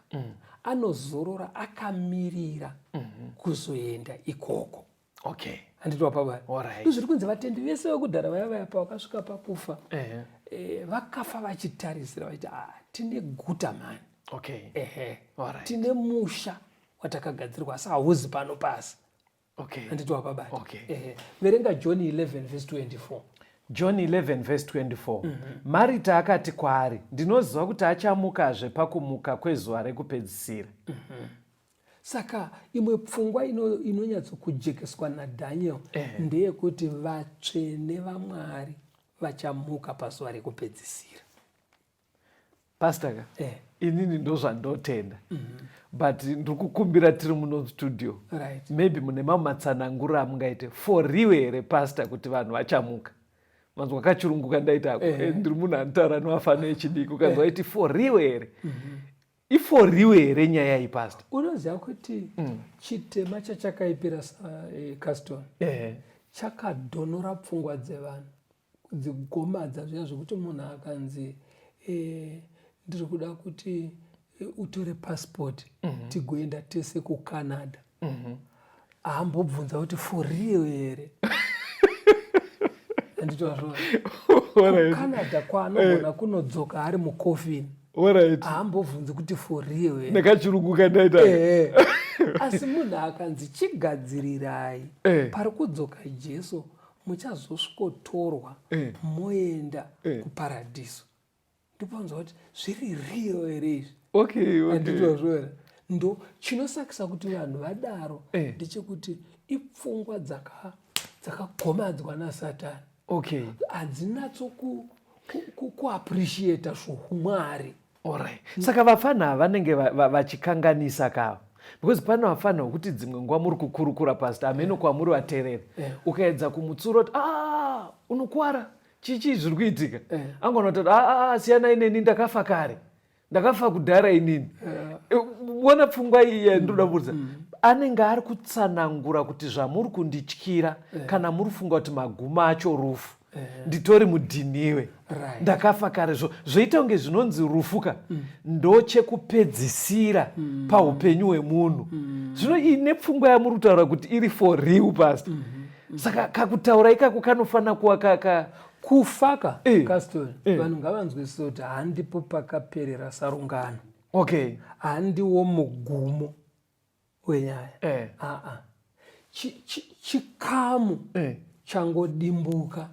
Speaker 2: anozorora akamirira kuzoenda ikoko. Handiti wapabata? Ndozviri kunzi vatendi vese vekudhara vaya vaya pavakasvika pakufa, vakafa vachitarisira vachiti, "Ah, tine guta mani."
Speaker 3: Okay.
Speaker 2: Ehe.
Speaker 3: Alright.
Speaker 2: Tine musha watakagadzirwa asi hauzi pano pasi.
Speaker 3: Okay.
Speaker 2: Handiti wapabata?
Speaker 3: Okay.
Speaker 2: Ehe. Verenga John 11 verse 24.
Speaker 3: John 11 verse 24. Marita akati kwaari, ndinoziva kuti achamukazve pakumuka kwezuva rekupedzisira.
Speaker 2: Saka imwe pfungwa inonyatsokujekeswa naDaniel ndeyekuti vatsvene vaMwari vachamuka pazuva rekupedzisira.
Speaker 3: Pastor ka,
Speaker 2: Eh.
Speaker 3: inini ndozvandotenda. But ndiri kukumbira tiri muno studio.
Speaker 2: Right.
Speaker 3: Maybe mune mamwe matsananguro amungaite. For real here pastor kuti vanhu vachamuka? Manzwa kachirungu kandaita ako. Ndiri munhu anotaura nevafana echidiki. Ukanzwa iti for real here? I-for real here nyaya iyi pastor?
Speaker 2: Unoziva kuti chitema chachakaipira Caston chakadhonora pfungwa dzevanhu, kudzigomadza zviya zvekuti munhu akanzi ndiri kuda kuti utore passport tigoenda tese kuCanada, haambobvunza kuti for real here. Handitozvona kuCanada kwaanogona kunodzoka ari mukofini, haambobvunzi kuti for real here.
Speaker 3: Nekachirungu kandaita.
Speaker 2: Asi munhu akanzi chigadzirirai, pari kudzoka Jesu, muchazosvikotorwa moenda kuparadhiso, ndiponzwa kuti zviri real here izvi. Handitozviona. Ndo chinosakisa kuti vanhu vadaro ndechekuti ipfungwa dzakagomadzwa naSatani. Hadzinatso kuappreciata zvoumwari.
Speaker 3: Alright. Saka vafana ava vanenge vachikanganisa kava, because pane vafana wekuti dzimwe nguva muri kukurukura pastor, hameno kwamuri vateereri, ukaedza kumutsura kuti a unokwara chichi zviri kuitika, angona kuti aa siyanai neni, ndakafa kare, ndakafa kudhara inini. Ona pfungwa iyi yandinoda kubudza, anenge ari kutsanangura kuti zvamuri kundityira kana muri kufunga kuti magumo acho rufu, nditori mudhiniwe, ndakafa kare. Zvoita kunge zvinonzi rufu ka ndochekupedzisira paupenyu hwemunhu. Zvino ine pfungwa yamuri kutaura kuti iri for real pastor, saka kakutaura ikako kanofanira kuva kaka
Speaker 2: Kufa ka, Caston, vanhu ngavanzwisise kuti handipo pakaperera sarungano. Handiwo mugumo wenyaya. Aa, chikamu changodimbuka,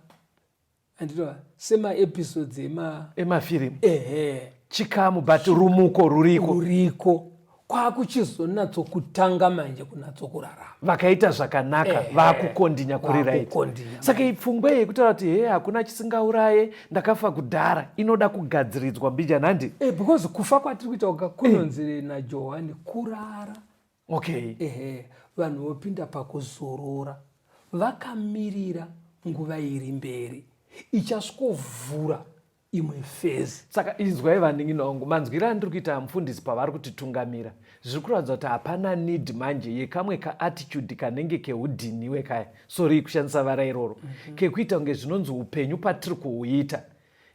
Speaker 2: handitova semaepisodes ema
Speaker 3: emafirimu.
Speaker 2: Ehe.
Speaker 3: Chikamu, but rumuko ruriko.
Speaker 2: Ruriko, kwakuchizonatsokutanga manje kunatsokurarama.
Speaker 3: Vakaita zvakanaka vakukondinya kuri right.
Speaker 2: Vakukondinya.
Speaker 3: Saka ipfungwa yekutaura kuti he hakuna chisingauraye, ndakafa kudhara, inoda kugadziridzwa mbijana, handi?
Speaker 2: Because kufa kwatiri kuita uka kunonzi naJohani kurara. Ehe, vanhu vopinda pakuzorora vakamirira nguva iri mberi ichasvikovhura imwe phase.
Speaker 3: Saka inzwai vanin'ina vangu, manzwiro andiri kuita mufundisi pavari kutitungamira, zviri kuratidza kuti hapana need manje yekamwe kaattitude kanenge keudhiniwe kaya, sorry kushandisa vara iroro, kekuita kunge zvinonzi upenyu patiri kuhuita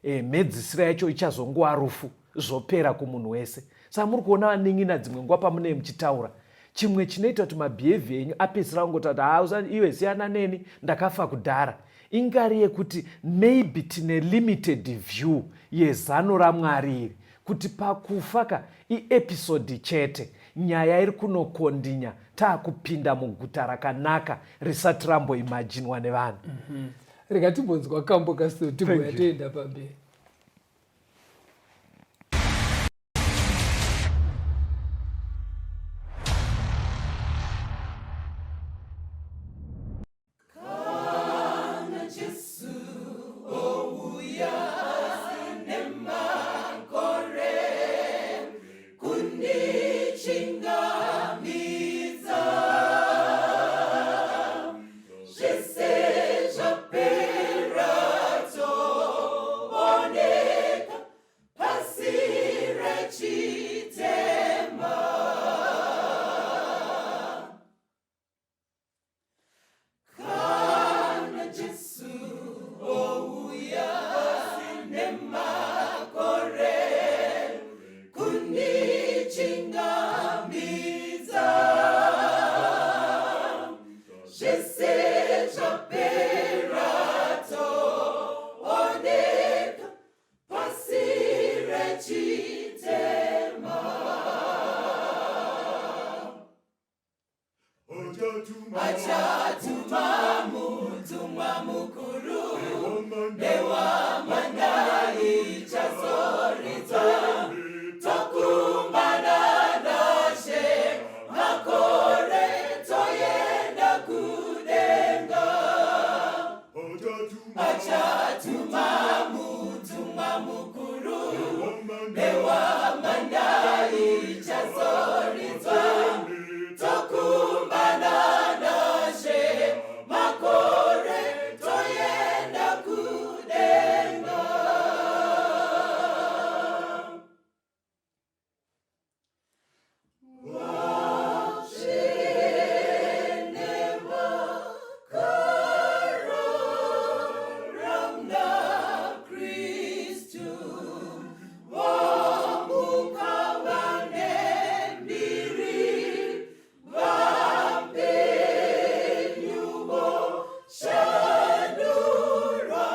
Speaker 3: mhedzisiro yacho ichazongova rufu, zvopera kumunhu wese. Saka muri kuona vanin'ina, dzimwe nguva pamunee muchitaura chimwe chinoita kuti mabehaviour enyu apedzisira kungotaura kuti ha iwe siyana neni, ndakafa kudhara, ingari yekuti maybe tine limited view yezano raMwari iri kuti pakufa ka iepisode chete, nyaya iri kunokondinya taakupinda muguta rakanaka risati ramboimajinwa nevanhu.
Speaker 2: Rega timbonzwa kambo kasto, tigoya toenda pamberi.
Speaker 1: Kana Jesu ouya nemakore kundichingamidza, zvese zvapera, toona. mukuru nehwamanda ichazoridzwa tokumbana nashe makore toenda kudenga achatuma mutumwa mukuru nehwamanda ichazoridzwa tokumbana nashe makore toenda kudenga. Kristu vomuka vane mbiri vapenyu voshandurwa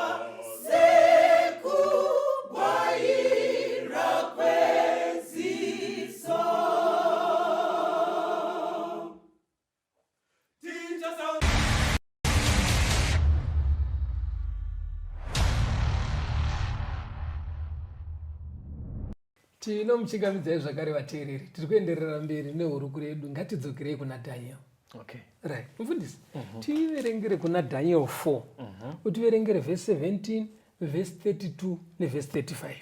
Speaker 1: sekubwaira kweziso.
Speaker 2: Tinomuchingamidzai zvakare vateereri. Tiri kuenderera mberi nehurukuro yedu. Ngatidzokerei kuna Daniel.
Speaker 3: Okay.
Speaker 2: Right. Mufundisi, tiverengere kuna Daniel 4. Utiverengere verse 17, verse 32 neverse 35.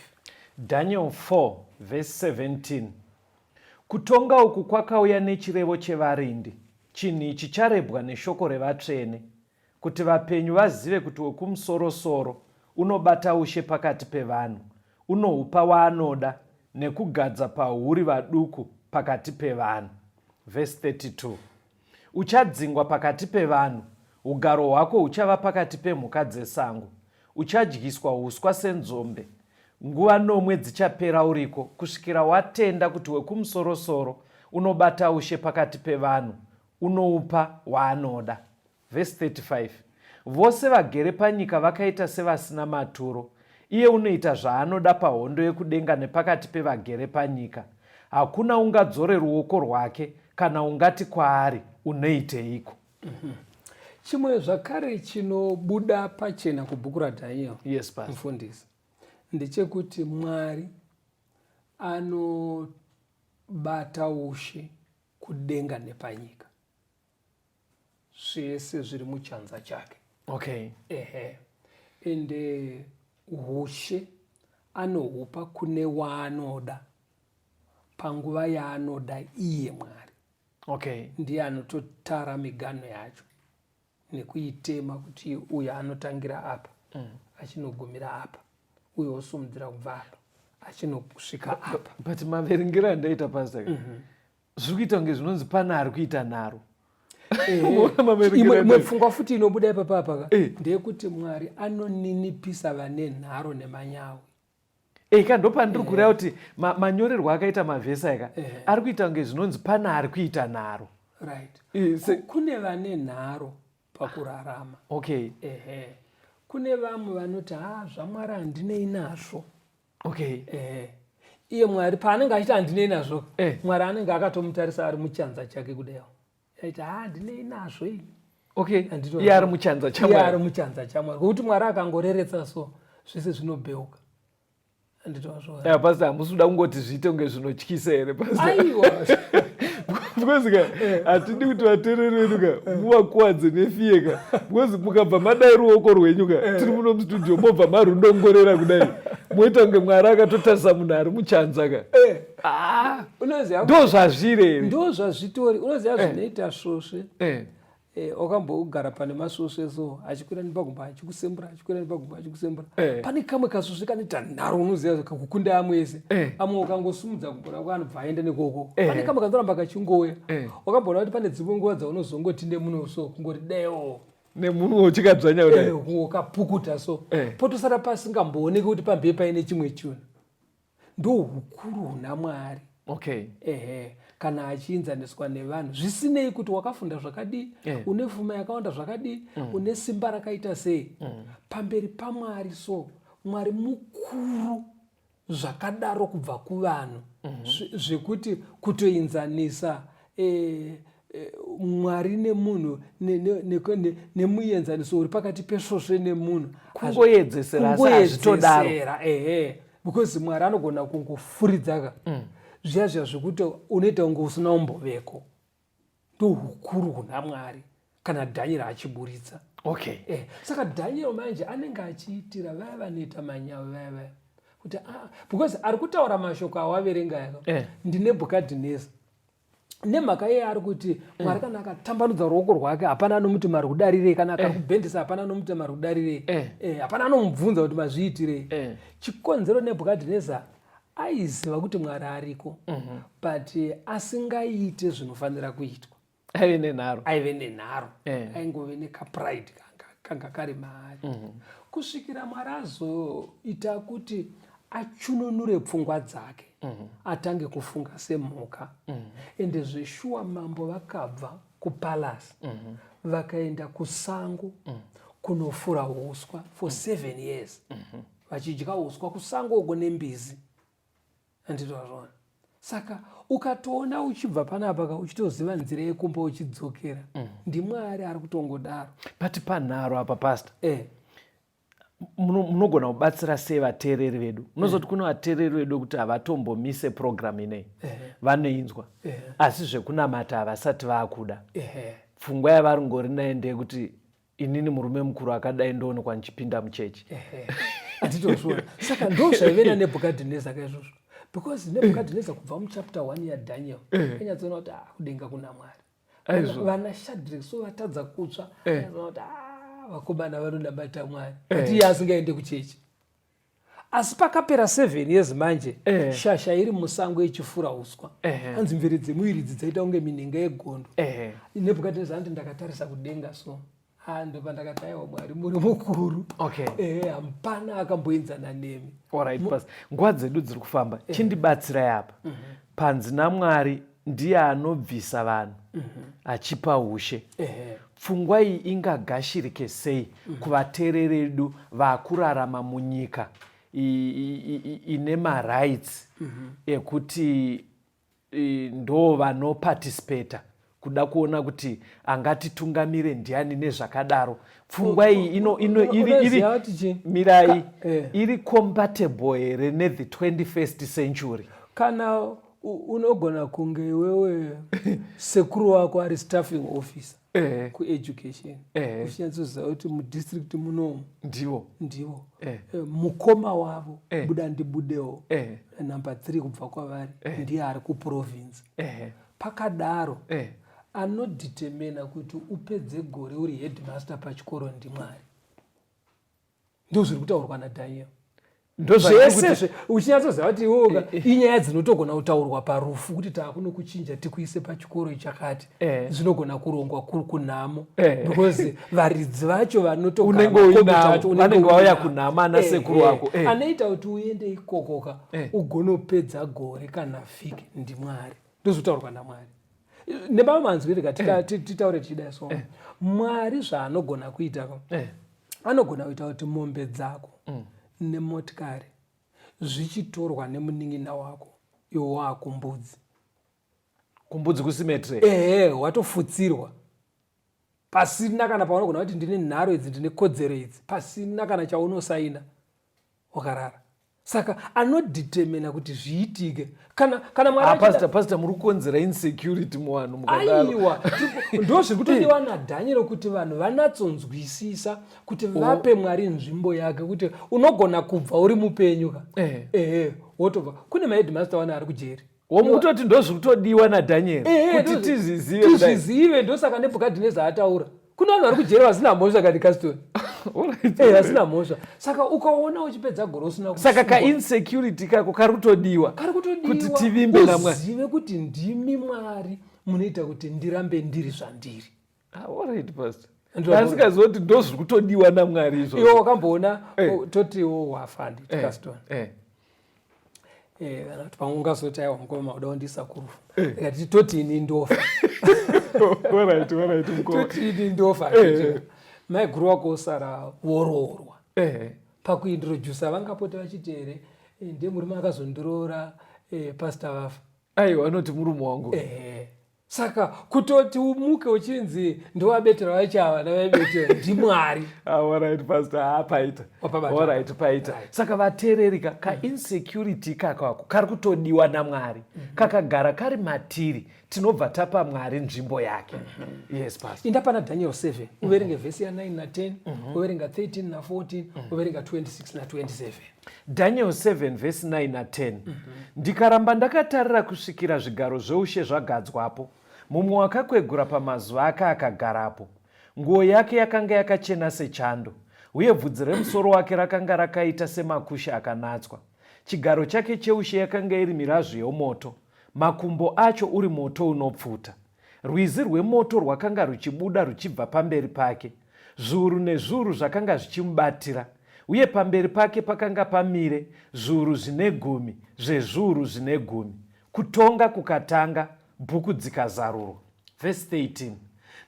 Speaker 3: Daniel 4 verse 17. Kutonga uku kwakauya nechirevo chevarindi, chinhu ichi charebwa neshoko revatsvene, kuti vapenyu vazive kuti Wekumusorosoro unobata ushe pakati pevanhu, unohupa waanoda, nekugadza pahuri vaduku pakati pevanhu. Vhesi 32. Uchadzingwa pakati pevanhu, ugaro hwako huchava pakati pemhuka dzesango, uchadyiswa uswa senzombe. Nguva nomwe dzichapera uriko, kusvikira watenda kuti Wekumusorosoro unobata ushe pakati pevanhu, unoupa waanoda. Vhesi 35 Vose vagere panyika vakaita sevasina maturo. Iye unoita zvaanoda pahondo yekudenga nepakati pevagere panyika. Hakuna ungadzore ruoko rwake kana ungati kwaari, Unoiteiko?
Speaker 2: Chimwe zvakare chinobuda pachena kubhuku raDhaniel,
Speaker 3: Yes, Pastor.
Speaker 2: mufundisi, ndechekuti Mwari anobata ushe kudenga nepanyika. Zvese zviri muchanza chake.
Speaker 3: Okay.
Speaker 2: Ehe. Ende hushe anohupa kune waanoda panguva yaanoda iye Mwari.
Speaker 3: Okay.
Speaker 2: Ndiye anototara miganho yacho nekuitema kuti uyo anotangira apa achinogumira apa, uyo osumudzira kubva apa achinosvika apa.
Speaker 3: But maverengero andaita pastor zviri kuita kunge zvinonzi pane ari kuita nharo.
Speaker 2: Imwe pfungwa futi inobuda ipapa apa ka ndeyekuti Mwari anoninipisa vane nharo nemanyawi.
Speaker 3: Eka ndopandiri kureva kuti manyorerwo akaita mavhesi aka ari kuita kunge zvinonzi pane ari kuita nharo.
Speaker 2: Right. Kune vane nharo pakurarama.
Speaker 3: Okay.
Speaker 2: Ehe. Kune vamwe vanoti ha zvaMwari handinei nazvo.
Speaker 3: Okay.
Speaker 2: Ehe. Iye Mwari paanenge achiti handinei nazvo, Mwari anenge akatomutarisa ari muchanza chake kudaiwo. Aiti ha handinei nazvo ini.
Speaker 3: Okay. Iye ari muchanza
Speaker 2: chaMwari. Iye ari muchanza chaMwari. Ngokuti Mwari akangoreretsa so zvese zvinobheuka.
Speaker 3: Yeah, pastor hamusi kuda kungoti zviite kunge zvinotyisa here pastor?
Speaker 2: Aiwa.
Speaker 3: Because ka hatidi kuti vateereri vedu ka muvakuwadze nefiye ka, because mukabva madai ruoko rwenyu ka tiri muno mustudio mobva marudongorera kudai moita kunge Mwari akatotarisa munhu ari muchanza ka.
Speaker 2: Unoziva
Speaker 3: ndo zvazviri here?
Speaker 2: Ndo zvazvitori. Unoziva zvinoita svosve. Wakambogara pane masvosve so achikwira nepagumbo achikusembura, achikwira nepagumbo achikusembura. Pane kamwe kasvosve kanoita nharo, unoziva kakukunda amwe ese. Amwe ukangosumudza gumbo rako anobva aenda nekoko. Pane kamwe kanoramba kachingouya. Wakamboona kuti pane dzimwe nguva dzaunozongoti nemuno so kungoti deo
Speaker 3: nemunhu uchikadzvanya kudai.
Speaker 2: Kungokapukuta so. Potosara pasingambooneki kuti pamberi paine chimwe chinhu. Ndo hukuru huna Mwari.
Speaker 3: Okay.
Speaker 2: Ehe, kana achienzaniswa nevanhu, zvisinei kuti wakafunda zvakadii, une fuma yakawanda zvakadii, une simba rakaita sei, pamberi paMwari so Mwari mukuru zvakadaro kubva kuvanhu, zvekuti kutoenzanisa Mwari nemunhu nemuenzaniso uri pakati pesvosve nemunhu.
Speaker 3: Kungoedzesera, asi hazvitodaro.
Speaker 2: Ehe, because Mwari anogona kungofuridzaka zviya zviya zvekuti unoita kunge usina umboveko. Ndohukuru huna Mwari kana Daniel achiburitsa. Saka Daniel manje anenge achiitira vaya vanoita manyawi vaya vaya kuti ah, because ari kutaura mashoko awaverenga yaka ndiNebhukadhineza. Nemhaka iye ari kuti Mwari kana akatambanudza ruoko rwake, hapana anomuti mari kudarirei, kana akakubhendesa, hapana anomuti mari kudarirei, hapana anomubvunza kuti mazviitirei. Chikonzero, Nebhukadhineza aiziva kuti Mwari ariko, but asingaite zvinofanira kuitwa.
Speaker 3: Aive nenharo.
Speaker 2: Aive nenharo. Aingove nekapride kanga kari maari, kusvikira Mwari azoita kuti achununure pfungwa dzake, atange kufunga semhuka. Ende zveshuwa, mambo vakabva kupalasi, vakaenda kusango kunofura uswa for 7 years, vachidya uswa kusango uko nembizi, anditozvona. Saka ukatoona uchibva panapa ka, uchitoziva nzira yekumba uchidzokera, ndiMwari ari kutongodaro.
Speaker 3: But panharo apa, pastor, munogona kubatsira sei vateereri vedu? Munozoti kune vateereri vedu kuti havatombomise program inei, vanoinzwa, asi zvekunamata havasati vaakuda. Pfungwa yavari ngori nayo ndeyekuti inini murume mukuru akadai ndoonekwa ndichipinda muchechi.
Speaker 2: Handitozviona. Saka ndo zvaive naNebhukadhineza kaizvozvo, because Nebhukadhineza kubva muchapter 1 yaDaniel anyatsoona kuti ah, kudenga kuna Mwari. Vana Shadrek so vatadza kutsva, anyatsoona kuti ah, vakomana vanonamata Mwari, but iye asingaende kuchechi. Asi pakapera 7 years manje, shasha iri musango ichifura uswa, anzi mvere dzemuviri idzi dzaita kunge minhenga yegondo. Nebhukadhineza anti, "Ndakatarisa kudenga so, ah, ndopandakati aiwa, Mwari muri mukuru." Hapana akamboenzana nemi.
Speaker 3: Alright, pastor, nguva dzedu dziri kufamba. Chindibatsirai apa. Panzi naMwari ndiye anobvisa vanhu achipa ushe. Pfungwa iyi ingagashirike sei kuvateereri vedu vakurarama munyika ine marights ekuti ndo vanoparticipata kuda kuona kuti angatitungamire ndiani nezvakadaro? Pfungwa iyi ino iri
Speaker 2: Unoziva kuti chii?
Speaker 3: Mirai.
Speaker 2: Eh.
Speaker 3: Iri compatible here nethe 21st century?
Speaker 2: Kana unogona kunge iwewe sekuru wako ari staffing officer kueducation, uchinyatsoziva kuti mudistrict munomu
Speaker 3: ndivo.
Speaker 2: Ndivo.
Speaker 3: Eh.
Speaker 2: Mukoma wavo, buda ndibudewo, number 3 kubva kwavari, ndiye ari kuprovince. Pakadaro, anodetermina kuti upedze gore uri headmaster pachikoro ndiMwari. Ndo zviri kutaurwa naDaniel.
Speaker 3: Ndozvandiri
Speaker 2: Zvese uchinyatsoziva kuti iwoga inyaya dzinotogona kutaurwa parufu kuti taakunokuchinja tikuise pachikoro chakati. Zvinogona kurongwa kunhamo, because varidzi vacho vanotogara
Speaker 3: Unenge
Speaker 2: makombi
Speaker 3: uinavo,
Speaker 2: acho, unenge
Speaker 3: vanenge vauya
Speaker 2: uinavo.
Speaker 3: kunhamo ana sekuru wako.
Speaker 2: Anoita kuti uende ikokoka, ugonopedza gore kana vhiki ndiMwari. Ndozvotaurwa naMwari nemamwe manzwi. Rega titaure tichidai so, Mwari zvaanogona kuita ka, anogona kuita kuti mombe dzako nemotikari zvichitorwa nemunin'ina wako, iwe waakumbudzi.
Speaker 3: Kumbudzi kucemetery.
Speaker 2: Ehe, watofutsirwa pasina kana paunogona kuti ndine nharo idzi, ndine kodzero idzi, pasina kana chaunosaina, wakarara. Saka anodetermina kuti zviitike kana Mwari
Speaker 3: Ah,
Speaker 2: achida.
Speaker 3: pastor, pastor, muri kukonzera insecurity muvanhu mukadaro.
Speaker 2: Aiwa, ndo zviri kutodiwa naDaniel, kuti vanhu vanatsonzwisisa kuti vape Mwari nzvimbo yake, kuti unogona kubva uri mupenyu ka. Ehe, wotobva kune maheadmaster wana ari kujeri.
Speaker 3: Womutoti ndo zviri kutodiwa naDaniel, kuti tizvizive kudai.
Speaker 2: Tizvizive. Ndosaka Nebhukadhineza ataura kune vanhu vari kujeri vasina mhosva kani, Caston. Vasina mhosva. Saka ukaona uchipedza gore usina
Speaker 3: Saka
Speaker 2: kusungwa,
Speaker 3: kainsecurity kako kari kutodiwa
Speaker 2: kari kutodiwa
Speaker 3: kuti tivimbe naMwari.
Speaker 2: Uzive kuti ndimi Mwari munoita kuti ndirambe ndiri zvandiri.
Speaker 3: Ah, alright, pastor.
Speaker 2: Ndinoona.
Speaker 3: Asingaziva kuti ndo zviri kutodiwa naMwari izvozvo.
Speaker 2: Iwe wakamboona, totiwo wafa, nditi, Caston, kana kuti pamwe ungazoti, "Aiwa mukoma, uda kundiisa kurufu." Ikati toti ini ndofa.
Speaker 3: Alright, mukoma.
Speaker 2: Toti ini ndofa, maiguru wako osara woroorwa. Pakuintrodusa vangapota vachiti here, "Ndiye murume akazondiroora, pastor vafa"?
Speaker 3: Aiwa, anoti murume wangu.
Speaker 2: Ehe. Saka kutoti umuke uchinzi ndowabetera vacho ava navaibetera ndimwari.
Speaker 3: Ah, alright pastor, ah, paita. Alright, paita. Saka vateereri ka ka insecurity kakako kari kutodiwa naMwari. Kakagara kari matiri tinobva tapa Mwari nzvimbo yake. Yes pastor.
Speaker 2: Inda pana Daniel 7 uverenge vhesi ya 9 na 10, uverenga 13 na 14, uverenga 26 na 27.
Speaker 3: Daniel 7 vhesi 9 na 10. Ndikaramba ndakatarira kusvikira zvigaro zveushe zvagadzwapo, mumwe wakakwegura pamazuva ake akagarapo. Nguo yake yakanga yakachena sechando, uye bvudzi remusoro wake rakanga rakaita semakushe akanatswa. Chigaro chake cheushe yakanga iri mirazvu yomoto, makumbo acho uri moto unopfuta. Rwizi rwemoto rwakanga ruchibuda ruchibva pamberi pake. Zviuru nezviuru zvakanga zvichimubatira, uye pamberi pake pakanga pamire zviuru zvine gumi zvezviuru zvine gumi. Kutonga kukatanga, bhuku dzikazarurwa. Vhesi 13,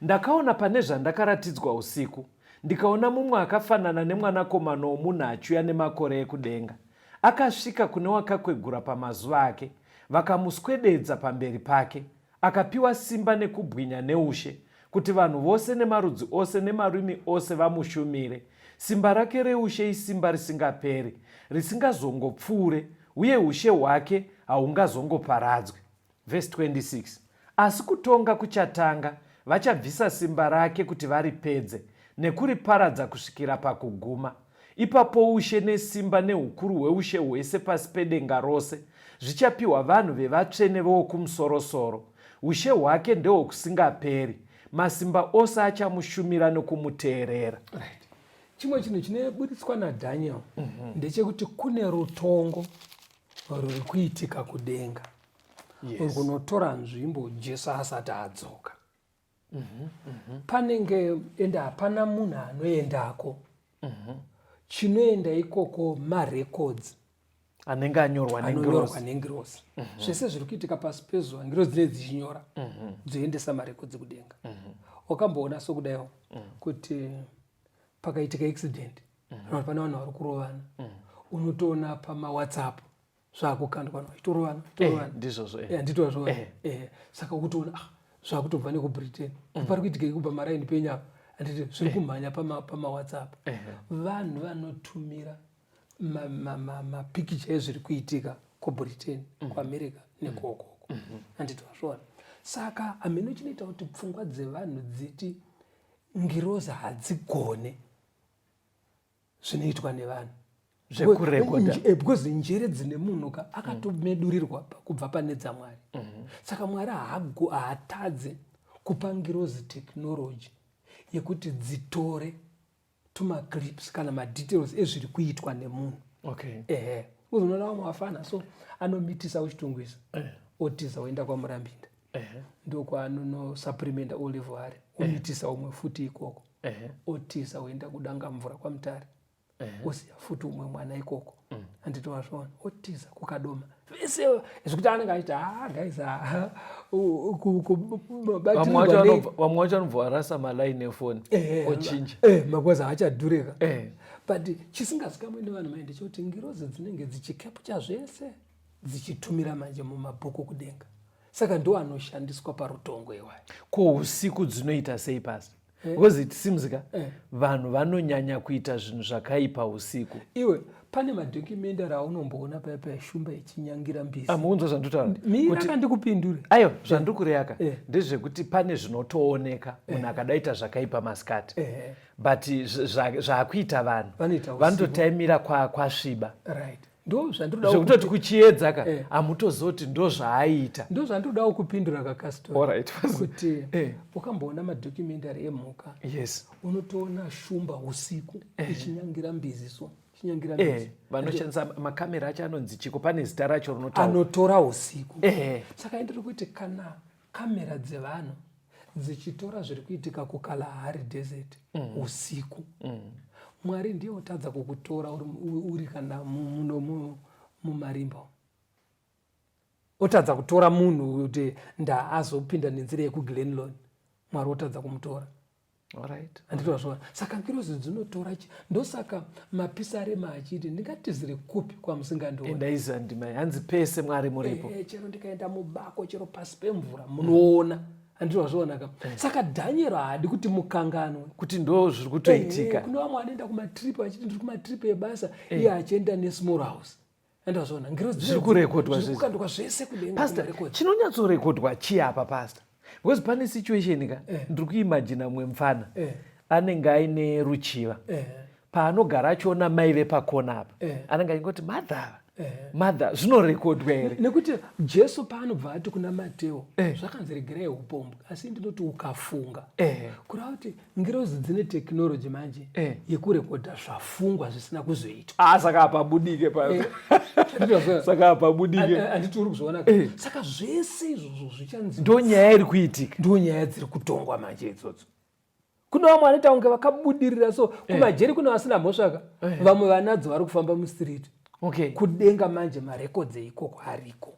Speaker 3: Ndakaona pane zvandakaratidzwa usiku, ndikaona mumwe akafanana nemwanakomana womunhu achiuya nemakore ekudenga. Akasvika kune wakakwegura pamazuva ake, vakamuswededza pamberi pake. Akapiwa simba nekubwinya neushe, kuti vanhu vose nemarudzi ose nemarimi ose vamushumire. Simba rake reushe isimba risingaperi, risingazongopfuure, uye ushe hwake hahungazongoparadzwi. Vhesi 26, Asi kutonga kuchatanga, vachabvisa simba rake kuti varipedze, nekuriparadza kusvikira pakuguma. Ipapo ushe nesimba neukuru hweushe hwese pasi pedenga rose zvichapiwa vanhu vevatsvene veWokumusorosoro. Ushe hwake ndehwokusingaperi, masimba ose achamushumira nokumuteerera.
Speaker 2: Right. Chimwe chinhu chinoburitswa naDaniel ndechekuti kune rutongo ruri kuitika kudenga rwunotora nzvimbo Jesu asati adzoka. Panenge ende hapana munhu anoendako. Chinoenda ikoko marecords
Speaker 3: anenge anyorwa
Speaker 2: anonyorwa nengirozi. Zvese zviri kuitika pasi pezuva ngirozi dzinenge dzichinyora, dzoendesa marecords kudenga. Wakamboona sokudaiwo kuti pakaitika accident kana pane vanhu vari kurovana, unotoona pamawhatsapp zvakukandwa vanhu vachitorovana vachitorovana.
Speaker 3: Ndizvozvo.
Speaker 2: Handitozvo. Saka ukutoona zvakutobva nekuBritain, pari kuitika kubva maraini penyu apa, handiti zviri kumhanya pamawhatsapp. Vanhu vanotumira mapikicha ezviri kuitika kuBritain, kuAmerica nekokoko, handiti wazviona? Saka hameno chinoita kuti pfungwa dzevanhu dziti ngirozi hadzigone zvinoitwa nevanhu
Speaker 3: zvekurekodha.
Speaker 2: Because njere dzine munhu ka akatomedurirwa kubva pane dzaMwari. Saka Mwari haatadze kupa ngirozi technology yekuti dzitore tumaclips kana madetails ezviri kuitwa nemunhu. Ehe, uzonoona vamwe vafana so anomitisa uChitungwiza, otiza oenda kwaMurambinda, ndokwaanonosupprimenda olive ari, omitisa umwe futi ikoko, otiza oenda kuDangamvura kwaMutare, osiya futi umwe mwana ikoko, handiti wazviona? Otiza kuKadoma vese, zvekuti anenge achiti, "Ah guys, ah,
Speaker 3: Vamwe vacho vamwe vacho vanobva varasa malaini efoni, ochinja.
Speaker 2: Makozi haachadhurika. But chisingazikamwe nevanhu mai ndechekuti ngirozi dzinenge dzichicapture zvese, dzichitumira manje mumabhuku kudenga. Saka ndo anoshandiswa parutongo iwayo.
Speaker 3: Ko usiku dzinoita sei pasi? Because it seems ka vanhu vanonyanya kuita zvinhu zvakaipa usiku.
Speaker 2: Iwe, pane madocumentary aunomboona paya paya shumba ichinyangira mbizi.
Speaker 3: Amuunzwa zvandotaura?
Speaker 2: Mira kandikupindure.
Speaker 3: Aiwa, zvandiri kureyaka ndezvekuti pane zvinotooneka munhu akadaita zvakaipa masikati, but zvaakuita vanhu
Speaker 2: Vanoita usiku.
Speaker 3: Vanototaimira kwasviba.
Speaker 2: Right, ndo zvandinoda.
Speaker 3: Zvekutoti kuchiedza ka hamutozoti ndo zvaaiita.
Speaker 2: Ndo zvandinodawo kupindura kakastori kuti ukamboona madocumentary emhuka,
Speaker 3: Yes.
Speaker 2: unotoona shumba usiku ichinyangira mbizi, so ichinyangira mbizi.
Speaker 3: Vanoshandisa makamera acho anonzi chiko? Pane zita racho rinotaura.
Speaker 2: Anotora usiku. Saka indiri kuti kana kamera dzevanhu dzichitora zviri kuitika kuKalahari Desert usiku, Mwari ndiye otadza kukutora uri kana muno mumarimba, otadza kutora munhu kuti ndaazopinda nenzira yekuGlenlon, Mwari otadza kumutora?
Speaker 3: Alright.
Speaker 2: Handiti wazviona? Saka ngirozi dzinotora chi ndosaka mapisarema achiti ndingatizire kupi kwamusingandioni.
Speaker 3: Ndaiziva ndima hanzi pese Mwari muripo.
Speaker 2: Eh, chero ndikaenda mubako chero pasi pemvura munoona. Handiti wazviona ka? Saka Daniel haadi kuti mukanganwe.
Speaker 3: Kuti ndo zviri kutoitika.
Speaker 2: Eh, kune vamwe vanoenda kumatrip achiti ndiri kumatrip ebasa iye achienda nesmall house. Andazviona ngirozi
Speaker 3: zviri kurekodwa
Speaker 2: zviri kukandwa zvese kudenga
Speaker 3: pastor chinonyatsorekodwa chii apa pastor because pane situation ka eh. ndiri kuimagina mumwe mupfana eh. anenge aine ruchiva eh. paanogara achiona mai vepakona apa eh. anenge achingoti mother ava eh. mother zvinorekodwa here
Speaker 2: nekuti jesu paanobva ati kuna mateo eh. zvakanzi regerai upombwe asi ndinoti ukafunga eh. kureva kuti ngirozi dzine technology manje eh. yekurekodha zvafungwa zvisina kuzoitwa
Speaker 3: ah, saka hapabudike pa eh. saka hapabudike
Speaker 2: handiti uri kuzviona eh. saka zvese izvozvo zvichanzi
Speaker 3: ndo nyaya iri kuitika
Speaker 2: ndo nyaya dziri kutongwa manje idzodzo kune vamwe vanoita kunge vakabudirira so eh. kumajeri kune vasina mhosvaka eh. vamwe vanadzo vari kufamba mustreet
Speaker 3: okay.
Speaker 2: kudenga manje marekodzi eikoko ariko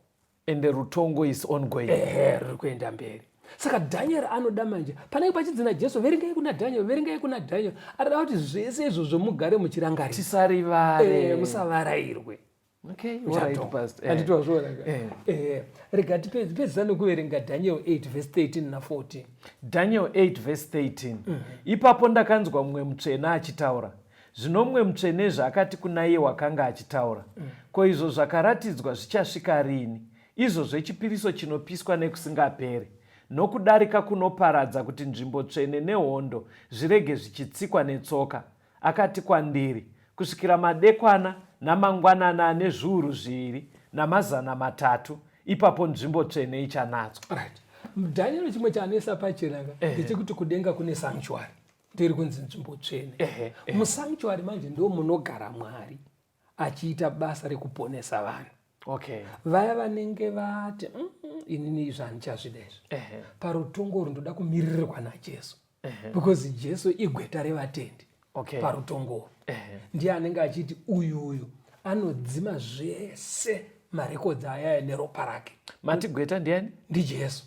Speaker 3: ende rutongo is ongoing
Speaker 2: ehe ruri kuenda mberi saka dhanieri anoda manje panenge pachinzi najesu verengai kuna dhanieri verengai kuna dhanieri anoda kuti zvese izvozvo mugare muchirangarira
Speaker 3: tisarivare
Speaker 2: eh, musavarairwe
Speaker 3: okay, right, pastor.
Speaker 2: Eh. Anditi wazviona ka eh. eh. Rega tipedzisa nekuverenga Daniel 8 verse 13 na 14.
Speaker 3: Daniel 8 verse 13. Mm -hmm. Ipapo ndakanzwa mumwe mutsvene achitaura Zvino mumwe mutsvenezve akati kuna iye wakanga achitaura, Ko izvo zvakaratidzwa zvichasvika riini, izvo zvechipiriso chinopiswa nekusingaperi, nokudarika kunoparadza, kuti nzvimbo tsvene nehondo zvirege zvichitsikwa netsoka? Akati kwandiri, Kusvikira madekwana namangwanani ane zviuru zviiri namazana matatu, ipapo nzvimbo tsvene ichanatswa.
Speaker 2: Right. Daniel chimwe chaanoisa pachena ka ndechekuti kudenga kune sanctuary. Ndiri kunzi nzvimbo tsvene. Musanctuary manje ndo munogara Mwari achiita basa rekuponesa vanhu.
Speaker 3: Okay.
Speaker 2: Vaya vanenge vati mm, inini izvi handichazvida izvi. Parutongo urwu ndoda kumiririrwa naJesu. Because Jesu igweta revatendi.
Speaker 3: Okay.
Speaker 2: Parutongo urwu. Ndiye anenge achiti uyu uyu anodzima zvese marekodzi ayaya neropa rake.
Speaker 3: Mati gweta ndiani?
Speaker 2: NdiJesu.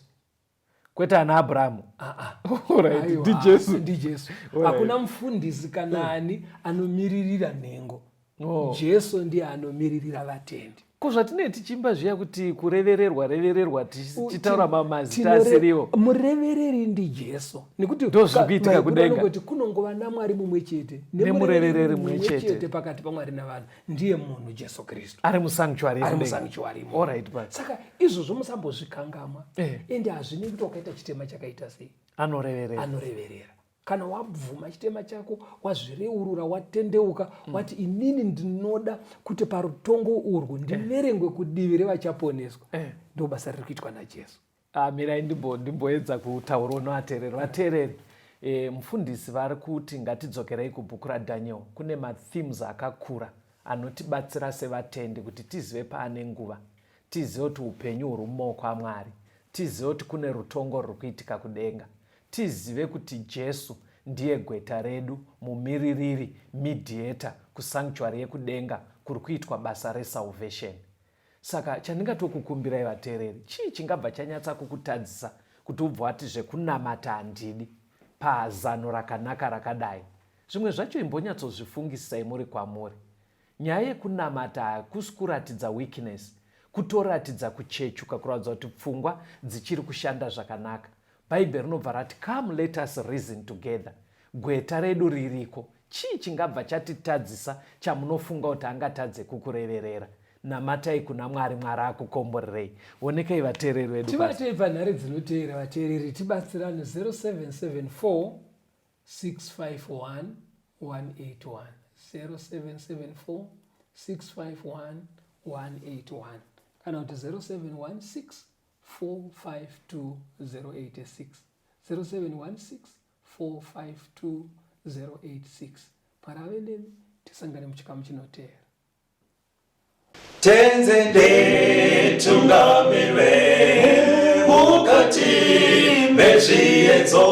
Speaker 3: Kwete ana Abrahamu.
Speaker 2: Ah, ah.
Speaker 3: Alright, ndiJesu.
Speaker 2: Ndijesu. Hakuna mufundisi kana ani anomiririra nhengo.
Speaker 3: Oh.
Speaker 2: Jesu ndiye anomiririra vatendi.
Speaker 3: Ko zvatinee tichiimba zviya kuti kurevererwa revererwa tichitaura mazita asiriwo.
Speaker 2: Murevereri ndiJesu. Nekuti
Speaker 3: Ndozviri kuitika kudenga.
Speaker 2: Kuti kunongova naMwari mumwe chete
Speaker 3: nemurevereri mumwe chete
Speaker 2: pakati paMwari navanhu ndiye munhu Jesu Kristu.
Speaker 3: Ari musanctuary.
Speaker 2: Ari musanctuary.
Speaker 3: All right, but.
Speaker 2: Saka izvozvo musambozvikangamwa. Eh. Ende hazvinei kuti wakaita chitema chakaita sei.
Speaker 3: Anoreverera.
Speaker 2: Anoreverera. Kana wabvuma chitema chako, wazvireurura, watendeuka, mm. wati inini ndinoda kuti parutongo urwu ndiverengwe kudivi revachaponeswa.
Speaker 3: Eh.
Speaker 2: Ndo basa riri kuitwa naJesu.
Speaker 3: Ah, mirai ndimboedza kutaurawo nevateereri. Vateereri, e, mufundisi vari kuti ngatidzokerei kubhuku raDaniel. Kune mathemes akakura anotibatsira sevatendi kuti tizive paane nguva, tizive kuti upenyu huri mumaoko aMwari, tizive kuti kune rutongo ruri kuitika kudenga, tizive kuti Jesu ndiye gweta redu, mumiririri, mediator, kusanctuary yekudenga kuri kuitwa basa resalvation. Saka chandingatokukumbirai vateereri, chii chingabva chanyatsa kukutadzisa kuti ubva wati zvekunamata handidi pazano rakanaka rakadai? Zvimwe zvacho imbonyatsozvifungisisai muri kwamuri. Nyaya yekunamata hakusi kuratidza weakness, kutoratidza kuchechuka, kuratidza kuti pfungwa dzichiri kushanda zvakanaka. Bhaibheri rinobva rati come let us reason together. Gweta redu ririko. Chii chingabva chatitadzisa chamunofunga kuti angatadze kukureverera? Namatai kuna Mwari, Mwari akukomborerei. Wonekai vateereri vedu.
Speaker 2: Tibatei panhare dzinoteera vateereri tibatsirane 0774 651 181 0774 651 181 kana kuti 0716 452 086 0716 452 086 Mwari ave nemi tisangane muchikamu chinoteera.
Speaker 1: Tenze nditungamire mukati mezviedzo.